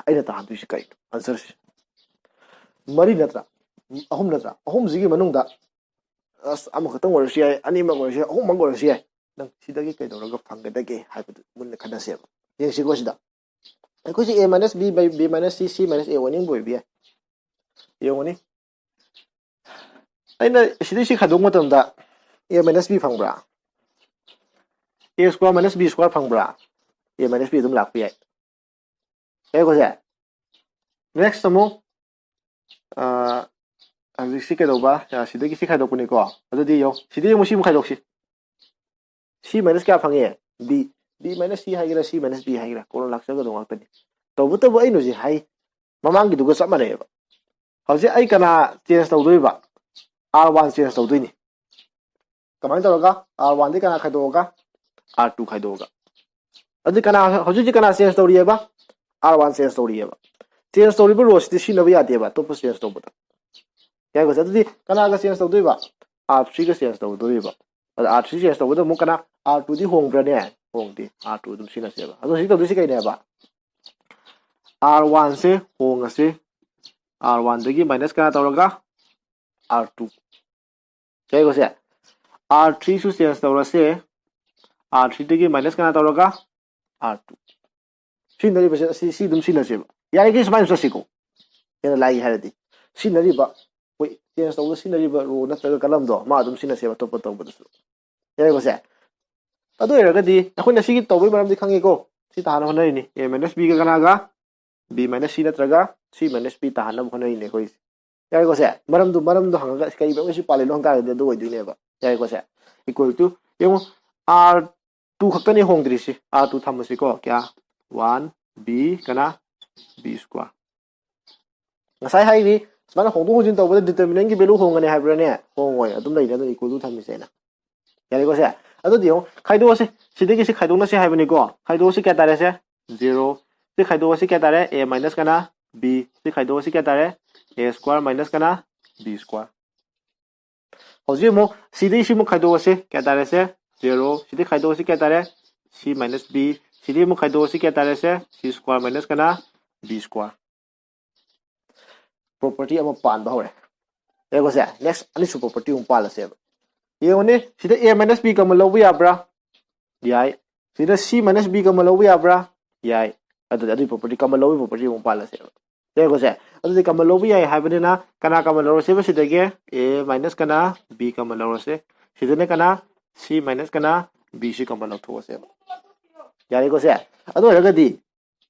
"ꯑꯩꯅ ꯇꯥꯍꯟꯗꯣꯏꯁꯤ ꯀꯔꯤꯅꯣ?" ꯑꯟꯁꯔꯁꯤ ꯃꯔꯤ ꯅꯠꯇ꯭ꯔꯥ? ꯑꯍꯨꯝ ꯅꯠꯇ꯭ꯔꯥ? ꯑꯍꯨꯝꯁꯤꯒꯤ ꯃꯅꯨꯡꯗ, ꯑꯁ, ꯑꯃꯈꯛꯇꯪ ꯑꯣꯏꯔꯁꯨ ꯌꯥꯏ, ꯑꯅꯤꯃꯛ ꯑꯣꯏꯔꯁꯨ ꯌꯥꯏ, ꯑꯍꯨꯝꯃꯛ ꯑꯣꯏꯔꯁꯨ ꯌꯥꯏ꯫ ꯅꯪ ꯁꯤꯗꯒꯤ ꯀꯩꯗꯧꯔꯒ ꯐꯪꯒꯗꯒꯦ ꯍꯥꯏꯕꯗꯨ ꯃꯨꯟꯅ ꯈꯟꯅꯁꯦꯕ꯫ ꯌꯦꯡꯁꯤꯀꯣ ꯁꯤꯗ꯫ ꯑꯩꯈꯣꯏꯁꯦ A minus B by, B minus C, C minus A ꯑꯣꯏꯅꯤꯡꯕ ꯑꯣꯏꯕ ꯌꯥꯏ꯫ ꯌꯦꯡꯉꯨꯅꯤ꯫ ꯑꯩꯅ ꯁꯤꯗꯩ ꯁꯤ ꯈꯥꯏꯗꯣꯛꯄ ꯃꯇꯝꯗ A minus B ꯐꯪꯕ꯭ꯔꯥ? A square minus B square ꯐꯪꯕ꯭ꯔꯥ? A minus B ꯑꯗꯨꯝ ꯂꯥꯛꯄ ꯌꯥꯏ꯫ ꯌꯥꯏꯀꯣ ꯁꯦ? ꯅꯦꯛꯁ ꯑꯃꯨꯛ, ꯑ, ꯍꯧꯖꯤꯛꯁꯤ ꯀꯩꯗꯧꯕ? ꯑ, ꯁꯤꯗꯒꯤ ꯁꯤ ꯈꯥꯏꯗꯣꯛꯄꯅꯤꯀꯣ꯫ ꯑꯗꯨꯗꯤ ꯌꯦꯡꯉꯣ, ꯁꯤꯗꯒꯤ ꯑꯃꯨꯛ ꯁꯤ ꯑꯃꯨꯛ ꯈꯥꯏꯗꯣꯛꯁꯤ꯫ C minus ꯀꯌꯥ ꯐꯪꯉꯦ? B꯫ B minus C ꯍꯥꯏꯒꯦꯔꯥ, C minus B ꯍꯥꯏꯒꯦꯔꯥ, ꯀꯣꯟꯅ ꯂꯥꯛꯆꯒꯗꯧꯕ ꯉꯥꯛꯇꯅꯤ꯫ ꯇꯧꯕꯇꯕꯨ ꯑꯩꯅ ꯍꯧꯖꯤꯛ ꯍꯥꯏ, ꯃꯃꯥꯡꯒꯤꯗꯨꯒ ꯆꯞ ꯃꯥꯟꯅꯩꯑꯕ꯫ ꯍꯧꯖꯤꯛ ꯑꯩ ꯀꯅꯥ ꯆꯦꯟꯖ ꯇꯧꯗꯣꯏꯕ? R one ꯆꯦꯟꯖ ꯇꯧꯗꯣꯏꯅꯤ꯫ ꯀꯃꯥꯏꯅ ꯇꯧꯔꯒ? R one ꯗꯤ ꯀꯅꯥ ꯈꯥꯏꯗꯣꯛꯑꯒ? R two ꯈꯥꯏꯗꯣꯛꯑꯒ꯫ ꯑꯗꯨꯗꯤ ꯀꯅꯥ, ꯍꯧꯖꯤꯛ ꯍꯧꯖꯤꯛ ꯀꯅꯥ ꯆꯦꯟꯖ ꯇꯧꯔꯤꯑꯕ? R one ꯆꯦꯟꯖ ꯇꯧꯔꯤꯑꯕ꯫ ꯆꯦꯟꯖ ꯇꯧꯔꯤꯕ ꯔꯣꯁꯤꯗꯤ ꯁꯤꯖꯤꯟꯅꯕ ꯌꯥꯗꯦꯕ, ꯑꯇꯣꯞꯄ ꯆꯦꯟꯖ ꯇꯧꯕꯗ꯫ ꯌꯥꯏꯀꯣ? ꯑꯗꯨꯗꯤ ꯀꯅꯥꯒ ꯆꯦꯟꯖ ꯇꯧꯗꯣꯏꯕ? R three ꯒ ꯆꯦꯟꯖ ꯇꯧꯗꯣꯔꯤꯕ꯫ ꯑꯗ R three ꯆꯦꯟꯖ ꯇꯧꯕꯗ ꯑꯃꯨꯛ ꯀꯅꯥ? R two ꯗꯤ ꯍꯣꯡꯕ꯭ꯔꯅꯦ? ꯍꯣꯡꯗꯦ꯫ R two ꯑꯗꯨꯝ ꯁꯤꯖꯤꯟꯅꯁꯦꯕ꯫ ꯑꯗꯣ ꯍꯧꯖꯤꯛ ꯇꯧꯗꯣꯏꯁꯤ ꯀꯩꯅꯦꯕ? R one ꯁꯦ ꯍꯣꯡꯉꯁꯤ꯫ R one ꯗꯒꯤ ꯃꯥꯏꯅꯁ ꯀꯅꯥ ꯇꯧꯔꯒ? R two꯫ ꯌꯥꯏꯀꯣ ꯁꯦ? R three ꯁꯨ ꯆꯦꯟꯖ ꯇꯧꯔꯁꯦ꯫ R three ꯗꯒꯤ ꯃꯥꯏꯅꯁ ꯀꯅꯥ ꯇꯧꯔꯒ? R two꯫ ꯁꯤꯖꯤꯟꯅꯔꯤꯕꯁꯦ ꯑꯁꯤ, ꯁꯤ ꯑꯗꯨꯝ ꯁꯤꯖꯤꯟꯅꯁꯦꯕ꯫ ꯌꯥꯔꯤꯈꯩ ꯁꯨꯃꯥꯏꯅ ꯆꯠꯁꯤꯀꯣ꯫ ꯍꯦꯟꯅ ꯂꯥꯏ ꯍꯥꯏꯔꯗꯤ꯫ ꯁꯤꯖꯤꯟꯅꯔꯤꯕ, ꯑꯩꯈꯣꯏ ꯆꯦꯟꯖ ꯇꯧꯕꯗ ꯁꯤꯖꯤꯟꯅꯔꯤꯕ ꯔꯣ ꯅꯠꯇ꯭ꯔꯒ ꯀꯂꯝꯗꯣ, ꯃꯥ ꯑꯗꯨꯝ ꯁꯤꯖꯤꯟꯅꯁꯦꯕ ꯑꯇꯣꯞꯄ ꯇꯧꯕꯗꯁꯨ꯫ ꯌꯥꯔꯦꯀꯣ ꯁꯦ? ꯑꯗꯨ ꯑꯣꯏꯔꯒꯗꯤ ꯑꯩꯈꯣꯏꯅ ꯁꯤꯒꯤ ꯇꯧꯕꯒꯤ ꯃꯔꯝꯗꯤ ꯈꯪꯉꯦꯀꯣ꯫ ꯁꯤ ꯇꯥꯍꯟꯅꯕ ꯍꯣꯠꯅꯔꯤꯅꯤ꯫ A minus B ꯒ ꯀꯅꯥꯒ? B minus C ꯅꯠꯇ꯭ꯔꯒ C minus B ꯇꯥꯍꯟꯅꯕ ꯍꯣꯠꯅꯔꯤꯅꯦ ꯑꯩꯈꯣꯏꯁꯦ꯫ ꯌꯥꯔꯦꯀꯣ ꯁꯦ? ꯃꯔꯝꯗꯨ ꯃꯔꯝꯗꯣ ꯍꯪꯉꯒ ꯀꯩ ꯃꯔꯝꯒꯤ ꯁꯤ ꯄꯥꯜꯂꯤꯅꯣ ꯍꯪ ꯇꯥꯔꯒꯗꯤ ꯑꯗꯨ ꯑꯣꯏꯗꯣꯏꯅꯦꯕ꯫ ꯌꯥꯔꯦꯀꯣ ꯁꯦ? Equal to, ꯌꯦꯡꯉꯨ, R two ꯈꯛꯇꯅꯤ ꯍꯣꯡꯗ꯭ꯔꯤꯁꯤ꯫ R two ꯊꯝꯃꯁꯤꯀꯣ꯫ ꯀꯌꯥ? One, B ꯀꯅꯥ? B square꯫ ꯉꯁꯥꯏ ꯍꯥꯏꯔꯤ, ꯁꯨꯃꯥꯏꯅ ꯍꯣꯡꯗꯣꯛ ꯍꯣꯡꯖꯤꯟ ꯇꯧꯕꯗ determinantꯀꯤ value ꯍꯣꯡꯒꯅꯤ ꯍꯥꯏꯕ꯭ꯔꯥꯅꯦ? ꯍꯣꯡꯉꯣꯏ, ꯑꯗꯨꯝ ꯂꯩꯅꯤ꯫ ꯑꯗꯨꯅ equal to ꯊꯝꯃꯤꯁꯦ ꯑꯩꯅ꯫ ꯌꯥꯔꯦꯀꯣ ꯁꯦ? ꯑꯗꯨꯗꯤ ꯌꯦꯡꯉꯨ, ꯈꯥꯏꯗꯣꯛꯑꯁꯤ꯫ ꯁꯤꯗꯒꯤ ꯁꯤ ꯈꯥꯏꯗꯣꯛꯅꯁꯤ ꯍꯥꯏꯕꯅꯤꯀꯣ꯫ ꯈꯥꯏꯗꯣꯛꯑꯁꯤ ꯀꯌꯥ ꯇꯥꯔꯦ ꯁꯦ? Zero꯫ ꯁꯤ ꯈꯥꯏꯗꯣꯛꯑꯁꯤ ꯀꯌꯥ ꯇꯥꯔꯦ? A minus ꯀꯅꯥ? B꯫ ꯁꯤ ꯈꯥꯏꯗꯣꯛꯑꯁꯤ ꯀꯌꯥ ꯇꯥꯔꯦ? A square minus ꯀꯅꯥ? B square꯫ ꯍꯧꯖꯤꯛ ꯑꯃꯨꯛ ꯁꯤꯗꯩ ꯁꯤꯃꯨꯛ ꯈꯥꯏꯗꯣꯛꯑꯁꯤ ꯀꯌꯥ ꯇꯥꯔꯦ ꯁꯦ? Zero꯫ ꯁꯤꯗꯩ ꯈꯥꯏꯗꯣꯛꯑꯁꯤ ꯀꯌꯥ ꯇꯥꯔꯦ? C minus B꯫ ꯁꯤꯗꯩ ꯑꯃꯨꯛ ꯈꯥꯏꯗꯣꯛꯑꯁꯤ ꯀꯌꯥ ꯇꯥꯔꯦ ꯁꯦ? C square minus ꯀꯅꯥ? B square꯫ Property ꯑꯃ ꯄꯥꯟꯕ ꯍꯧꯔꯦ꯫ ꯌꯦꯡꯉꯣꯁꯦ, next ꯑꯅꯤꯁꯨꯕ property ꯑꯃꯨꯛ ꯄꯥꯜꯂꯁꯦꯕ꯫ ꯌꯦꯡꯉꯨꯅꯦ, ꯁꯤꯗ A minus B common ꯂꯧꯕ ꯌꯥꯕ꯭ꯔꯥ? ꯌꯥꯏ꯫ ꯁꯤꯗ C minus B common ꯂꯧꯕ ꯌꯥꯕ꯭ꯔꯥ? ꯌꯥꯏ꯫ ꯑꯗꯨꯗꯤ ꯑꯗꯨꯒꯤ property, common ꯂꯧꯕꯒꯤ property ꯑꯃꯨꯛ ꯄꯥꯜꯂꯁꯦꯕ꯫ ꯌꯦꯡꯉꯣꯁꯦ, ꯑꯗꯨꯗꯤ common ꯂꯧꯕ ꯌꯥꯏ ꯍꯥꯏꯕꯅꯤꯅ ꯀꯅꯥ common ꯂꯧꯔꯁꯦꯕ ꯁꯤꯗꯒꯤ? A minus ꯀꯅꯥ? B common ꯂꯧꯔꯁꯦ꯫ ꯁꯤꯗꯅ ꯀꯅꯥ? C minus ꯀꯅꯥ? B ꯁꯤ common ꯂꯧꯊꯣꯛꯑꯁꯦꯕ꯫ ꯌꯥꯔꯦꯀꯣ ꯁꯦ? ꯑꯗꯨ ꯑꯣꯏꯔꯒꯗꯤ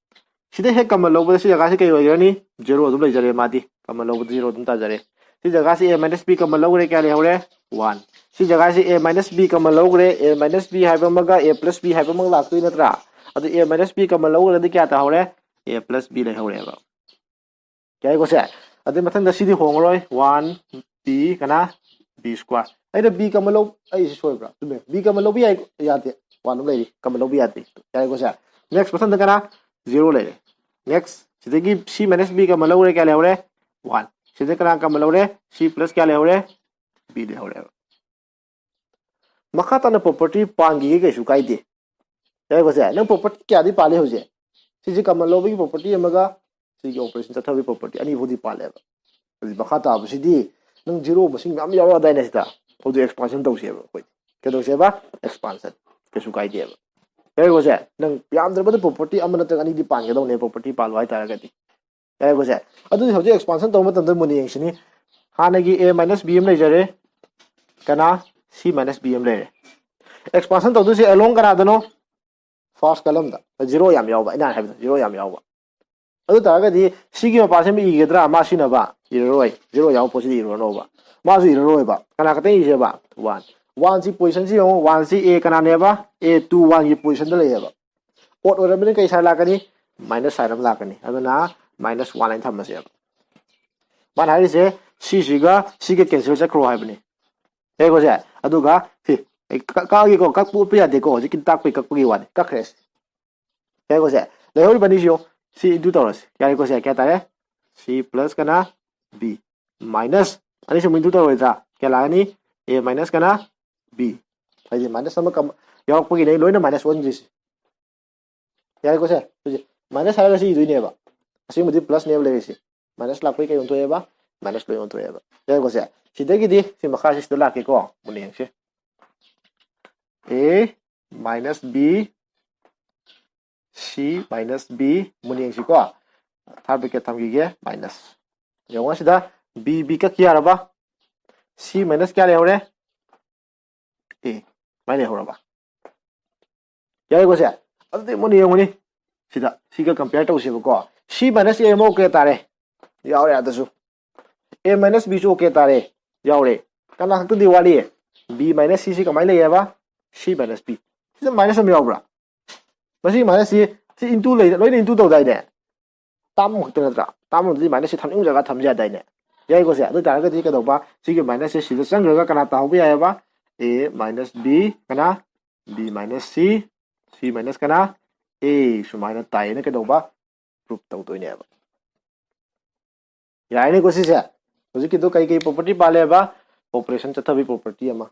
ꯁꯤꯗ ꯍꯦꯛ common ꯂꯧꯕꯗ ꯁꯤ ꯖꯒꯥꯁꯤ ꯀꯩ ꯑꯣꯏꯒ꯭ꯔꯅꯤ? Zero ꯑꯗꯨꯝ ꯂꯩꯖꯔꯦ ꯃꯥꯗꯤ꯫ Common ꯂꯧꯕꯗ zero ꯑꯗꯨꯝ ꯇꯥꯖꯔꯦ꯫ ꯁꯤ ꯖꯒꯥꯁꯤ A minus B common ꯂꯧꯈ꯭ꯔꯦ, ꯀꯌꯥ ꯂꯩꯍꯧꯔꯦ? One꯫ ꯁꯤ ꯖꯒꯥꯁꯤ A minus B common ꯂꯧꯈ꯭ꯔꯦ, A minus B ꯍꯥꯏꯕ ꯑꯃꯒ A plus B ꯍꯥꯏꯕ ꯑꯃꯒ ꯂꯥꯛꯇꯣꯏ ꯅꯠꯇ꯭ꯔꯥ? ꯑꯗꯨ A minus B common ꯂꯧꯈ꯭ꯔꯒꯗꯤ ꯀꯌꯥ ꯇꯥꯍꯧꯔꯦ? A plus B ꯂꯩꯍꯧꯔꯦꯕ꯫ ꯌꯥꯏꯀꯣ ꯁꯦ? ꯑꯗꯨꯏ ꯃꯊꯪꯗ ꯁꯤꯗꯤ ꯍꯣꯡꯉꯔꯣꯏ꯫ One, B ꯀꯅꯥ? B square꯫ ꯑꯩꯅ B common ꯂꯧ, ꯑꯩꯁꯤ ꯁꯣꯏꯕ꯭ꯔꯥ? ꯆꯨꯝꯃꯦ, B common ꯂꯧꯕ ꯌꯥꯏ, ꯌꯥꯗꯦ꯫ One ꯑꯃ ꯂꯩꯔꯤ, common ꯂꯧꯕ ꯌꯥꯗꯦ꯫ ꯌꯥꯏꯀꯣ ꯁꯦ? Next ꯃꯊꯪꯗ ꯀꯅꯥ? Zero ꯂꯩꯔꯦ꯫ Next ꯁꯤꯗꯒꯤ C minus B common ꯂꯧꯔꯦ, ꯀꯌꯥ ꯂꯩꯍꯧꯔꯦ? One꯫ ꯁꯤꯗ ꯀꯅꯥ common ꯂꯧꯔꯦ? C plus ꯀꯌꯥ ꯂꯩꯍꯧꯔꯦ? B ꯂꯩꯍꯧꯔꯦꯕ꯫ ꯃꯈꯥ ꯇꯥꯅ property ꯄꯥꯟꯈꯤꯒꯦ, ꯀꯩꯁꯨ ꯀꯥꯏꯗꯦ꯫ ꯌꯥꯏꯀꯣ ꯁꯦ? ꯅꯪ property ꯀꯌꯥꯗꯤ ꯄꯥꯜꯂꯤ ꯍꯧꯖꯤꯛ? ꯁꯤꯁꯦ common ꯂꯧꯕꯒꯤ property ꯑꯃꯒ ꯁꯤꯒꯤ operation ꯆꯠꯊꯕꯒꯤ property ꯑꯅꯤ ꯐꯥꯎꯗꯤ ꯄꯥꯜꯂꯦꯕ꯫ ꯑꯗꯨꯗꯤ ꯃꯈꯥ ꯇꯥꯕꯁꯤꯗꯤ ꯅꯪ zero ꯃꯁꯤꯡ ꯃꯌꯥꯝ ꯌꯥꯎꯔꯛꯑꯗꯥꯏꯅꯦ ꯁꯤꯗ? ꯍꯧꯖꯤꯛ expansion ꯇꯧꯁꯦꯕ ꯑꯩꯈꯣꯏ꯫ ꯀꯩꯗꯧꯁꯦꯕ? Expansion꯫ ꯀꯩꯁꯨ ꯀꯥꯏꯗꯦꯕ꯫ ꯌꯥꯏꯀꯣ ꯁꯦ? ꯅꯪ ꯌꯥꯝꯗ꯭ꯔꯕꯗ property ꯑꯃ ꯅꯠꯇ꯭ꯔꯒ ꯑꯅꯤꯗꯤ ꯄꯥꯟꯒꯗꯧꯅꯦ, property ꯄꯥꯜꯂꯣ ꯍꯥꯏꯇꯥꯔꯒꯗꯤ꯫ ꯌꯥꯏꯀꯣ ꯁꯦ? ꯑꯗꯨꯗꯤ ꯍꯧꯖꯤꯛ expansion ꯇꯧꯕ ꯃꯇꯝꯗ ꯃꯨꯟꯅ ꯌꯦꯡꯁꯤꯅꯤ꯫ ꯍꯥꯟꯅꯒꯤ A minus B ꯑꯃ ꯂꯩꯖꯔꯦ, ꯀꯅꯥ? C minus B ꯑꯃ ꯂꯩꯔꯦ꯫ Expansion ꯇꯧꯗꯣꯏꯁꯦ along ꯀꯅꯥꯗꯅꯣ? First columnꯗ꯫ Zero ꯌꯥꯝ ꯌꯥꯎꯕ, ꯑꯩꯅ ꯍꯥꯏꯕꯗꯣ, zero ꯌꯥꯝ ꯌꯥꯎꯕ꯫ ꯑꯗꯨ ꯇꯥꯔꯒꯗꯤ ꯁꯤꯒꯤ ꯃꯄꯥꯁꯤ ꯑꯃ ꯏꯒꯗ꯭ꯔꯥ? ꯃꯥ ꯁꯤꯅꯕ ꯏꯔꯔꯣꯏ, ꯖꯤꯔꯣ ꯌꯥꯎꯕ ꯄꯣꯠꯁꯤꯗꯤ ꯏꯔꯨꯔꯅꯣꯕ꯫ ꯃꯥꯁꯨ ꯏꯔꯔꯣꯏꯕ꯫ ꯀꯅꯥ ꯈꯛꯇꯪ ꯏꯁꯦꯕ? ꯋꯥꯟ꯫ ꯋꯥꯟꯁꯤ ꯄꯣꯖꯤꯁꯟꯁꯤ ꯌꯦꯡꯉꯣ, ꯋꯥꯟꯁꯤ ꯑꯦ ꯀꯅꯥꯅꯦꯕ? ꯑꯦ ꯇꯨ ꯋꯥꯟꯒꯤ ꯄꯣꯖꯤꯁꯟꯗ ꯂꯩꯌꯦꯕ꯫ ꯑꯣꯗ ꯑꯣꯏꯔꯕꯅꯤꯅ ꯀꯩ ꯁꯥꯏꯟ ꯂꯥꯛꯀꯅꯤ? ꯃꯥꯏꯅꯁ ꯁꯥꯏꯟ ꯑꯃ ꯂꯥꯛꯀꯅꯤ꯫ ꯑꯗꯨꯅ ꯃꯥꯏꯅꯁ ꯋꯥꯟ ꯍꯥꯏꯅ ꯊꯝꯃꯁꯦꯕ꯫ ꯃꯥꯅ ꯍꯥꯏꯔꯤꯁꯦ ꯁꯤꯁꯤꯒ ꯁꯤꯒ ꯀꯦꯟꯁꯦꯜ ꯆꯠꯈ꯭ꯔꯣ ꯍꯥꯏꯕꯅꯤ꯫ ꯌꯥꯏꯀꯣ ꯁꯦ? ꯑꯗꯨꯒ ꯁꯤ ꯑꯩ ꯀꯛ-, ꯀꯛꯑꯒꯦꯀꯣ, ꯀꯛꯄ ꯎꯠꯄ ꯌꯥꯗꯦꯀꯣ, ꯍꯧꯖꯤꯛꯀꯤ ꯇꯥꯛꯄꯒꯤ ꯀꯛꯄꯒꯤ ꯋꯥꯅꯤ, ꯀꯛꯈ꯭ꯔꯦ ꯁꯤ꯫ ꯌꯥꯏꯀꯣ ꯁꯦ? ꯂꯩꯍꯧꯔꯤꯕ ꯑꯅꯤꯁꯤ ꯌꯦꯡꯉꯣ, ꯁꯤ ꯏꯟꯇꯨ ꯇꯧꯔꯁꯤ꯫ ꯌꯥꯔꯦꯀꯣ ꯁꯦ? ꯀꯌꯥ ꯇꯥꯔꯦ? ꯁꯤ ꯄ꯭ꯂꯁ ꯀꯅꯥ? ꯕꯤ ꯃꯥꯏꯅꯁ, ꯑꯅꯤꯁꯤ ꯑꯃꯨꯛ ꯏꯟꯇꯨ ꯇꯧꯔꯣꯏꯗ꯭ꯔꯥ? ꯀꯌꯥ ꯂꯥꯛꯑꯅꯤ? ꯑꯦ ꯃꯥꯏꯅꯁ ꯀꯅꯥ? ꯕꯤ꯫ ꯍꯥꯏꯗꯤ ꯃꯥꯏꯅꯁ ꯑꯃ ꯀꯝ-, ꯌꯥꯎꯔꯛꯄꯒꯤꯅꯦ ꯑꯩ ꯂꯣꯏꯅ ꯃꯥꯏꯅꯁ ꯑꯣꯟꯈ꯭ꯔꯤꯁꯦ꯫ ꯌꯥꯔꯦꯀꯣ ꯁꯦ? ꯍꯧꯖꯤꯛ ꯃꯥꯏꯅꯁ ꯍꯥꯏꯔꯒ ꯁꯤ ꯏꯗꯣꯏꯅꯦꯕ, ꯑꯁꯦꯡꯕꯗꯤ ꯄ꯭ꯂꯁꯅꯦꯕ ꯂꯩꯔꯤꯁꯦ꯫ ꯃꯥꯏꯅꯁ ꯂꯥꯛꯄꯩ ꯀꯩ ꯑꯣꯟꯊꯣꯛꯑꯦꯕ? ꯃꯥꯏꯅꯁ ꯂꯣꯏ ꯑꯣꯟꯊꯣꯛꯑꯦꯕ꯫ ꯌꯥꯔꯦꯀꯣ ꯁꯦ? ꯁꯤꯗꯒꯤꯗꯤ ꯁꯤ ꯃꯈꯥꯁꯤ ꯁꯤꯗ ꯂꯥꯛꯀꯦꯀꯣ, ꯃꯨꯟꯅ ꯌꯦꯡꯁꯤ꯫ ꯑꯦ ꯃꯥꯏꯅꯁ ꯕꯤ, ꯁꯤ ꯃꯥꯏꯅꯁ ꯕꯤ, ꯃꯨꯟꯅ ꯌꯦꯡꯁꯤꯀꯣ꯫ ꯊꯥꯔꯠ ꯕ꯭ꯔꯦꯀꯦꯠ ꯊꯝꯈꯤꯒꯦ, ꯃꯥꯏꯅꯁ꯫ ꯌꯦꯡꯉꯣ ꯁꯤꯗ ꯕꯤ, ꯕꯤ ꯀꯛꯈꯤ ꯌꯥꯔꯕ? ꯁꯤ ꯃꯥꯏꯅꯁ ꯀꯌꯥ ꯂꯩꯍꯧꯔꯦ? ꯑꯦ, ꯁꯨꯃꯥꯏꯅ ꯂꯩꯍꯧꯔꯕ? ꯌꯥꯔꯦꯀꯣ ꯁꯦ? ꯑꯗꯨꯗꯤ ꯃꯨꯟꯅ ꯌꯦꯡꯉꯨꯅꯤ꯫ ꯁꯤꯗ, ꯁꯤꯒ ꯀꯝꯄꯤꯌꯔ ꯇꯧꯁꯦꯕꯀꯣ꯫ ꯁꯤ ꯃꯥꯏꯅꯁ ꯑꯦ ꯑꯃ ꯑꯣꯀꯦ ꯇꯥꯔꯦ꯫ ꯌꯥꯎꯔꯦ ꯑꯗꯨꯁꯨ꯫ ꯑꯦ ꯃꯥꯏꯅꯁ ꯕꯤꯁꯨ ꯑꯣꯀꯦ ꯇꯥꯔꯦ꯫ ꯌꯥꯎꯔꯦ꯫ ꯀꯅꯥ ꯈꯛꯇꯗꯤ ꯋꯥꯠꯂꯤ? ꯕꯤ ꯃꯥꯏꯅꯁ ꯁꯤꯁꯤ ꯀꯃꯥꯏꯅ ꯂꯩꯌꯦꯕ? ꯁꯤ ꯃꯥꯏꯅꯁ ꯕꯤ꯫ ꯁꯤꯗ ꯃꯥꯏꯅꯁ ꯑꯃ ꯌꯥꯎꯕ꯭ꯔꯥ? ꯃꯁꯤ ꯃꯥꯏꯅꯁ ꯁꯤ, ꯁꯤ ꯏꯟꯇꯨ ꯂꯩ, ꯂꯣꯏꯅ ꯏꯟꯇꯨ ꯇꯧꯗꯥꯏꯅꯦ? ꯇꯥꯝ ꯈꯛꯇ ꯅꯠꯇ꯭ꯔꯥ? ꯇꯥꯝ ꯑꯗꯨꯗꯤ ꯃꯥꯏꯅꯁ ꯁꯤ ꯊꯝꯅꯤꯡꯕ ꯖꯒꯥ ꯊꯝ ꯌꯥꯗꯥꯏꯅꯦ? ꯌꯥꯏꯀꯣ ꯁꯦ? ꯑꯗꯨ ꯑꯣꯏ ꯇꯥꯔꯒꯗꯤ ꯀꯩꯗꯧꯕ? ꯁꯤꯒꯤ ꯃꯥꯏꯅꯁ ꯁꯦ ꯁꯤꯗ ꯆꯪꯈ꯭ꯔꯒ ꯀꯅꯥ ꯇꯥꯍꯧꯕ ꯌꯥꯏꯑꯕ? ꯑꯦ ꯃꯥꯏꯅꯁ ꯕꯤ ꯀꯅꯥ? ꯕꯤ ꯃꯥꯏꯅꯁ ꯁꯤ, ꯁꯤ ꯃꯥꯏꯅꯁ ꯀꯅꯥ? ꯑꯦ ꯁꯨꯃꯥꯏꯅ ꯇꯥꯏꯌꯦꯅ ꯀꯩꯗꯧꯕ? ꯄ꯭ꯔꯨꯞ ꯇꯧꯗꯣꯏꯅꯦꯕ꯫ ꯌꯥꯏꯅꯦꯀꯣ ꯁꯤꯁꯦ? ꯍꯧꯖꯤꯛꯀꯤꯗꯣ ꯀꯩ ꯀꯩ ꯄ꯭ꯔꯣꯄꯔꯇꯤ ꯄꯥꯜꯂꯦꯕ? ꯑꯣꯄꯔꯦꯁꯟ ꯆꯠꯊꯕꯒꯤ ꯄ꯭ꯔꯣꯄꯔꯇꯤ ꯑꯃ꯫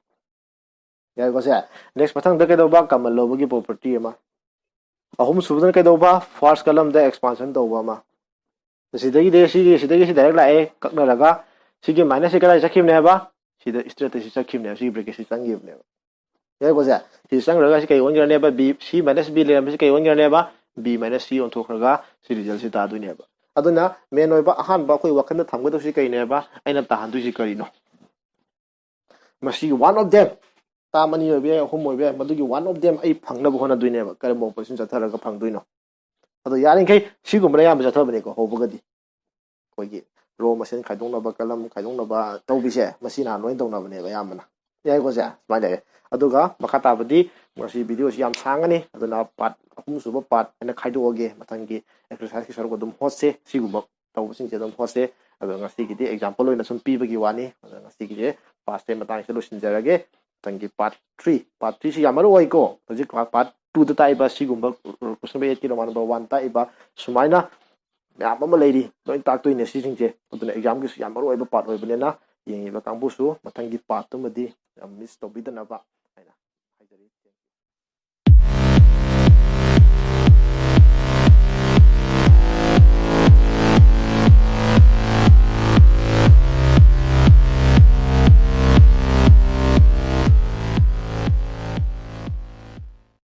ꯌꯥꯏꯀꯣ ꯁꯦ? ꯅꯦꯛꯁ ꯃꯊꯪꯗ ꯀꯩꯗꯧꯕ? ꯀꯃꯟ ꯂꯧꯕꯒꯤ ꯄ꯭ꯔꯣꯄꯔꯇꯤ ꯑꯃ꯫ ꯑꯍꯨꯝ ꯁꯨꯕꯗꯅ ꯀꯩꯗꯧꯕ? ꯐꯥꯔꯁ ꯀꯂꯝꯗ ꯑꯦꯛꯁꯄꯥꯟꯁꯟ ꯇꯧꯕ ꯑꯃ꯫ ꯁꯤꯗꯒꯤꯗꯤ ꯁꯤꯒꯤ, ꯁꯤꯗꯒꯤ ꯁꯤ ꯗꯥꯏꯔꯦꯛ ꯂꯥꯛꯑꯦ ꯀꯛꯅꯔꯒ, ꯁꯤꯒꯤ ꯃꯥꯏꯅꯁꯁꯤ ꯀꯗꯥꯏ ꯆꯠꯈꯤꯕꯅꯦꯕ? ꯁꯤꯗ ꯏꯁꯇ꯭ꯔꯦꯠꯇ ꯁꯤ ꯆꯠꯈꯤꯕꯅꯦꯕ, ꯁꯤꯒꯤ ꯕ꯭ꯔꯦꯀꯦꯠꯁꯤ ꯆꯪꯈꯤꯕꯅꯦꯕ꯫ ꯌꯥꯏꯀꯣ ꯁꯦ? ꯁꯤ ꯆꯪꯈ꯭ꯔꯒ ꯁꯤ ꯀꯩ ꯑꯣꯟꯈ꯭ꯔꯅꯦꯕ? ꯕꯤ, ꯁꯤ ꯃꯥꯏꯅꯁ ꯕꯤ ꯂꯩꯔꯝꯕꯁꯤ ꯀꯩ ꯑꯣꯟꯈ꯭ꯔꯅꯦꯕ? ꯕꯤ ꯃꯥꯏꯅꯁ ꯁꯤ ꯑꯣꯟꯊꯣꯛꯈ꯭ꯔꯒ ꯁꯤ ꯔꯤꯖꯜꯁꯤ ꯇꯥꯗꯣꯏꯅꯦꯕ꯫ ꯑꯗꯨꯅ ꯃꯦꯟ ꯑꯣꯏꯕ ꯑꯍꯥꯟꯕ ꯑꯩꯈꯣꯏ ꯋꯥꯈꯜꯗ ꯊꯝꯒꯗꯧꯁꯤ ꯀꯩꯅꯦꯕ? ꯑꯩꯅ ꯇꯥꯍꯟꯗꯣꯏꯁꯤ ꯀꯔꯤꯅꯣ? ꯃꯁꯤꯒꯤ one of them, ꯇꯥꯝ ꯑꯅꯤ ꯑꯣꯏꯕ ꯌꯥꯏ, ꯑꯍꯨꯝ ꯑꯣꯏꯕ ꯌꯥꯏ, ꯃꯗꯨꯒꯤ one of them ꯑꯩ ꯐꯪꯅꯕ ꯍꯣꯠꯅꯗꯣꯏꯅꯦꯕ꯫ ꯀꯔꯝꯕ ꯑꯣꯄꯔꯦꯁꯟ ꯆꯠꯊꯔꯒ ꯐꯪꯗꯣꯏꯅꯣ? ꯑꯗꯣ ꯌꯥꯔꯤꯈꯩ ꯁꯤꯒꯨꯝꯕꯅ ꯑꯌꯥꯝꯕ ꯆꯠꯊꯕꯅꯤꯀꯣ ꯍꯧꯕꯒꯗꯤ꯫ ꯑꯩꯈꯣꯏꯒꯤ ꯔꯣ ꯃꯁꯦꯟ ꯈꯥꯏꯗꯣꯛꯅꯕ, ꯀꯂꯝ ꯈꯥꯏꯗꯣꯛꯅꯕ ꯇꯧꯕꯤꯁꯦ ꯃꯁꯤꯅ ꯍꯥꯟꯅ ꯂꯣꯏꯅ ꯇꯧꯅꯕꯅꯦꯕ ꯑꯌꯥꯝꯕꯅ꯫ ꯌꯥꯏꯀꯣ ꯁꯦ? ꯁꯨꯃꯥꯏꯅ ꯂꯩꯔꯦ꯫ ꯑꯗꯨꯒ ꯃꯈꯥ ꯇꯥꯕꯗꯤ ꯉꯁꯤ ꯚꯤꯗꯤꯑꯣꯁꯤ ꯌꯥꯝ ꯁꯥꯡꯉꯅꯤ, ꯑꯗꯨꯅ ꯄꯥꯔꯠ ꯑꯍꯨꯝꯁꯨꯕ ꯄꯥꯔꯠ ꯍꯥꯏꯅ ꯈꯥꯏꯗꯣꯛꯑꯒꯦ꯫ ꯃꯊꯪꯒꯤ ꯑꯦꯛꯁꯔꯁꯥꯏꯁꯀꯤ ꯁꯔꯨꯛ ꯑꯗꯨꯝ ꯍꯣꯠꯁꯦ, ꯁꯤꯒꯨꯝꯕ ꯇꯧꯕꯁꯤꯡꯁꯦ ꯑꯗꯨꯝ ꯍꯣꯠꯁꯦ꯫ ꯑꯗꯣ ꯉꯁꯤꯒꯤꯗꯤ ꯑꯦꯛꯖꯥꯝꯄꯜ ꯑꯣꯏꯅ ꯁꯨꯝ ꯄꯤꯕꯒꯤ ꯋꯥꯅꯤ꯫ ꯑꯗꯣ ꯉꯁꯤꯒꯤꯁꯦ ꯄꯥꯔꯠꯁꯦ ꯃꯇꯥꯡꯁꯤꯗ ꯂꯣꯏꯁꯤꯟꯖꯔꯒꯦ꯫ ꯃꯊꯪꯒꯤ ꯄꯥꯔꯠ ꯊ꯭ꯔꯤ, ꯄꯥꯔꯠ ꯊ꯭ꯔꯤꯁꯤ ꯌꯥꯝ ꯃꯔꯨ ꯑꯣꯏꯀꯣ꯫ ꯍꯧꯖꯤꯛ ꯄꯥꯔꯠ ꯇꯨꯗ ꯇꯥꯛꯏꯕ ꯁꯤꯒꯨꯝꯕ ꯀꯣꯏꯁꯟ ꯄꯦꯄꯔ ꯑꯩꯠꯀꯤ ꯔꯣꯃꯥꯟ ꯅꯝꯕꯔ ꯋꯥꯟ ꯇꯥꯛꯏꯕ ꯁꯨꯃꯥꯏꯅ ꯃꯌꯥꯝ ꯑꯃ ꯂꯩꯔꯤ, ꯂꯣꯏ ꯇꯥꯛꯇꯣꯏꯅꯦ ꯁꯤꯁꯤꯡꯁꯦ꯫ ꯑꯗꯨꯅ ꯑꯦꯛꯖꯥꯝꯒꯤꯁꯨ ꯌꯥꯝ ꯃꯔꯨ ꯑꯣꯏꯕ ꯄꯥꯔꯠ ꯑꯣꯏꯕꯅꯤꯅ ꯌꯦꯡꯉꯤꯕ ꯀꯥꯡꯕꯨꯁꯨ ꯃꯊꯪꯒꯤ ꯄꯥꯔꯠꯇꯨꯃꯗꯤ ꯌꯥꯝ ꯃꯤꯁ ꯇꯧꯕꯤꯗꯅꯕ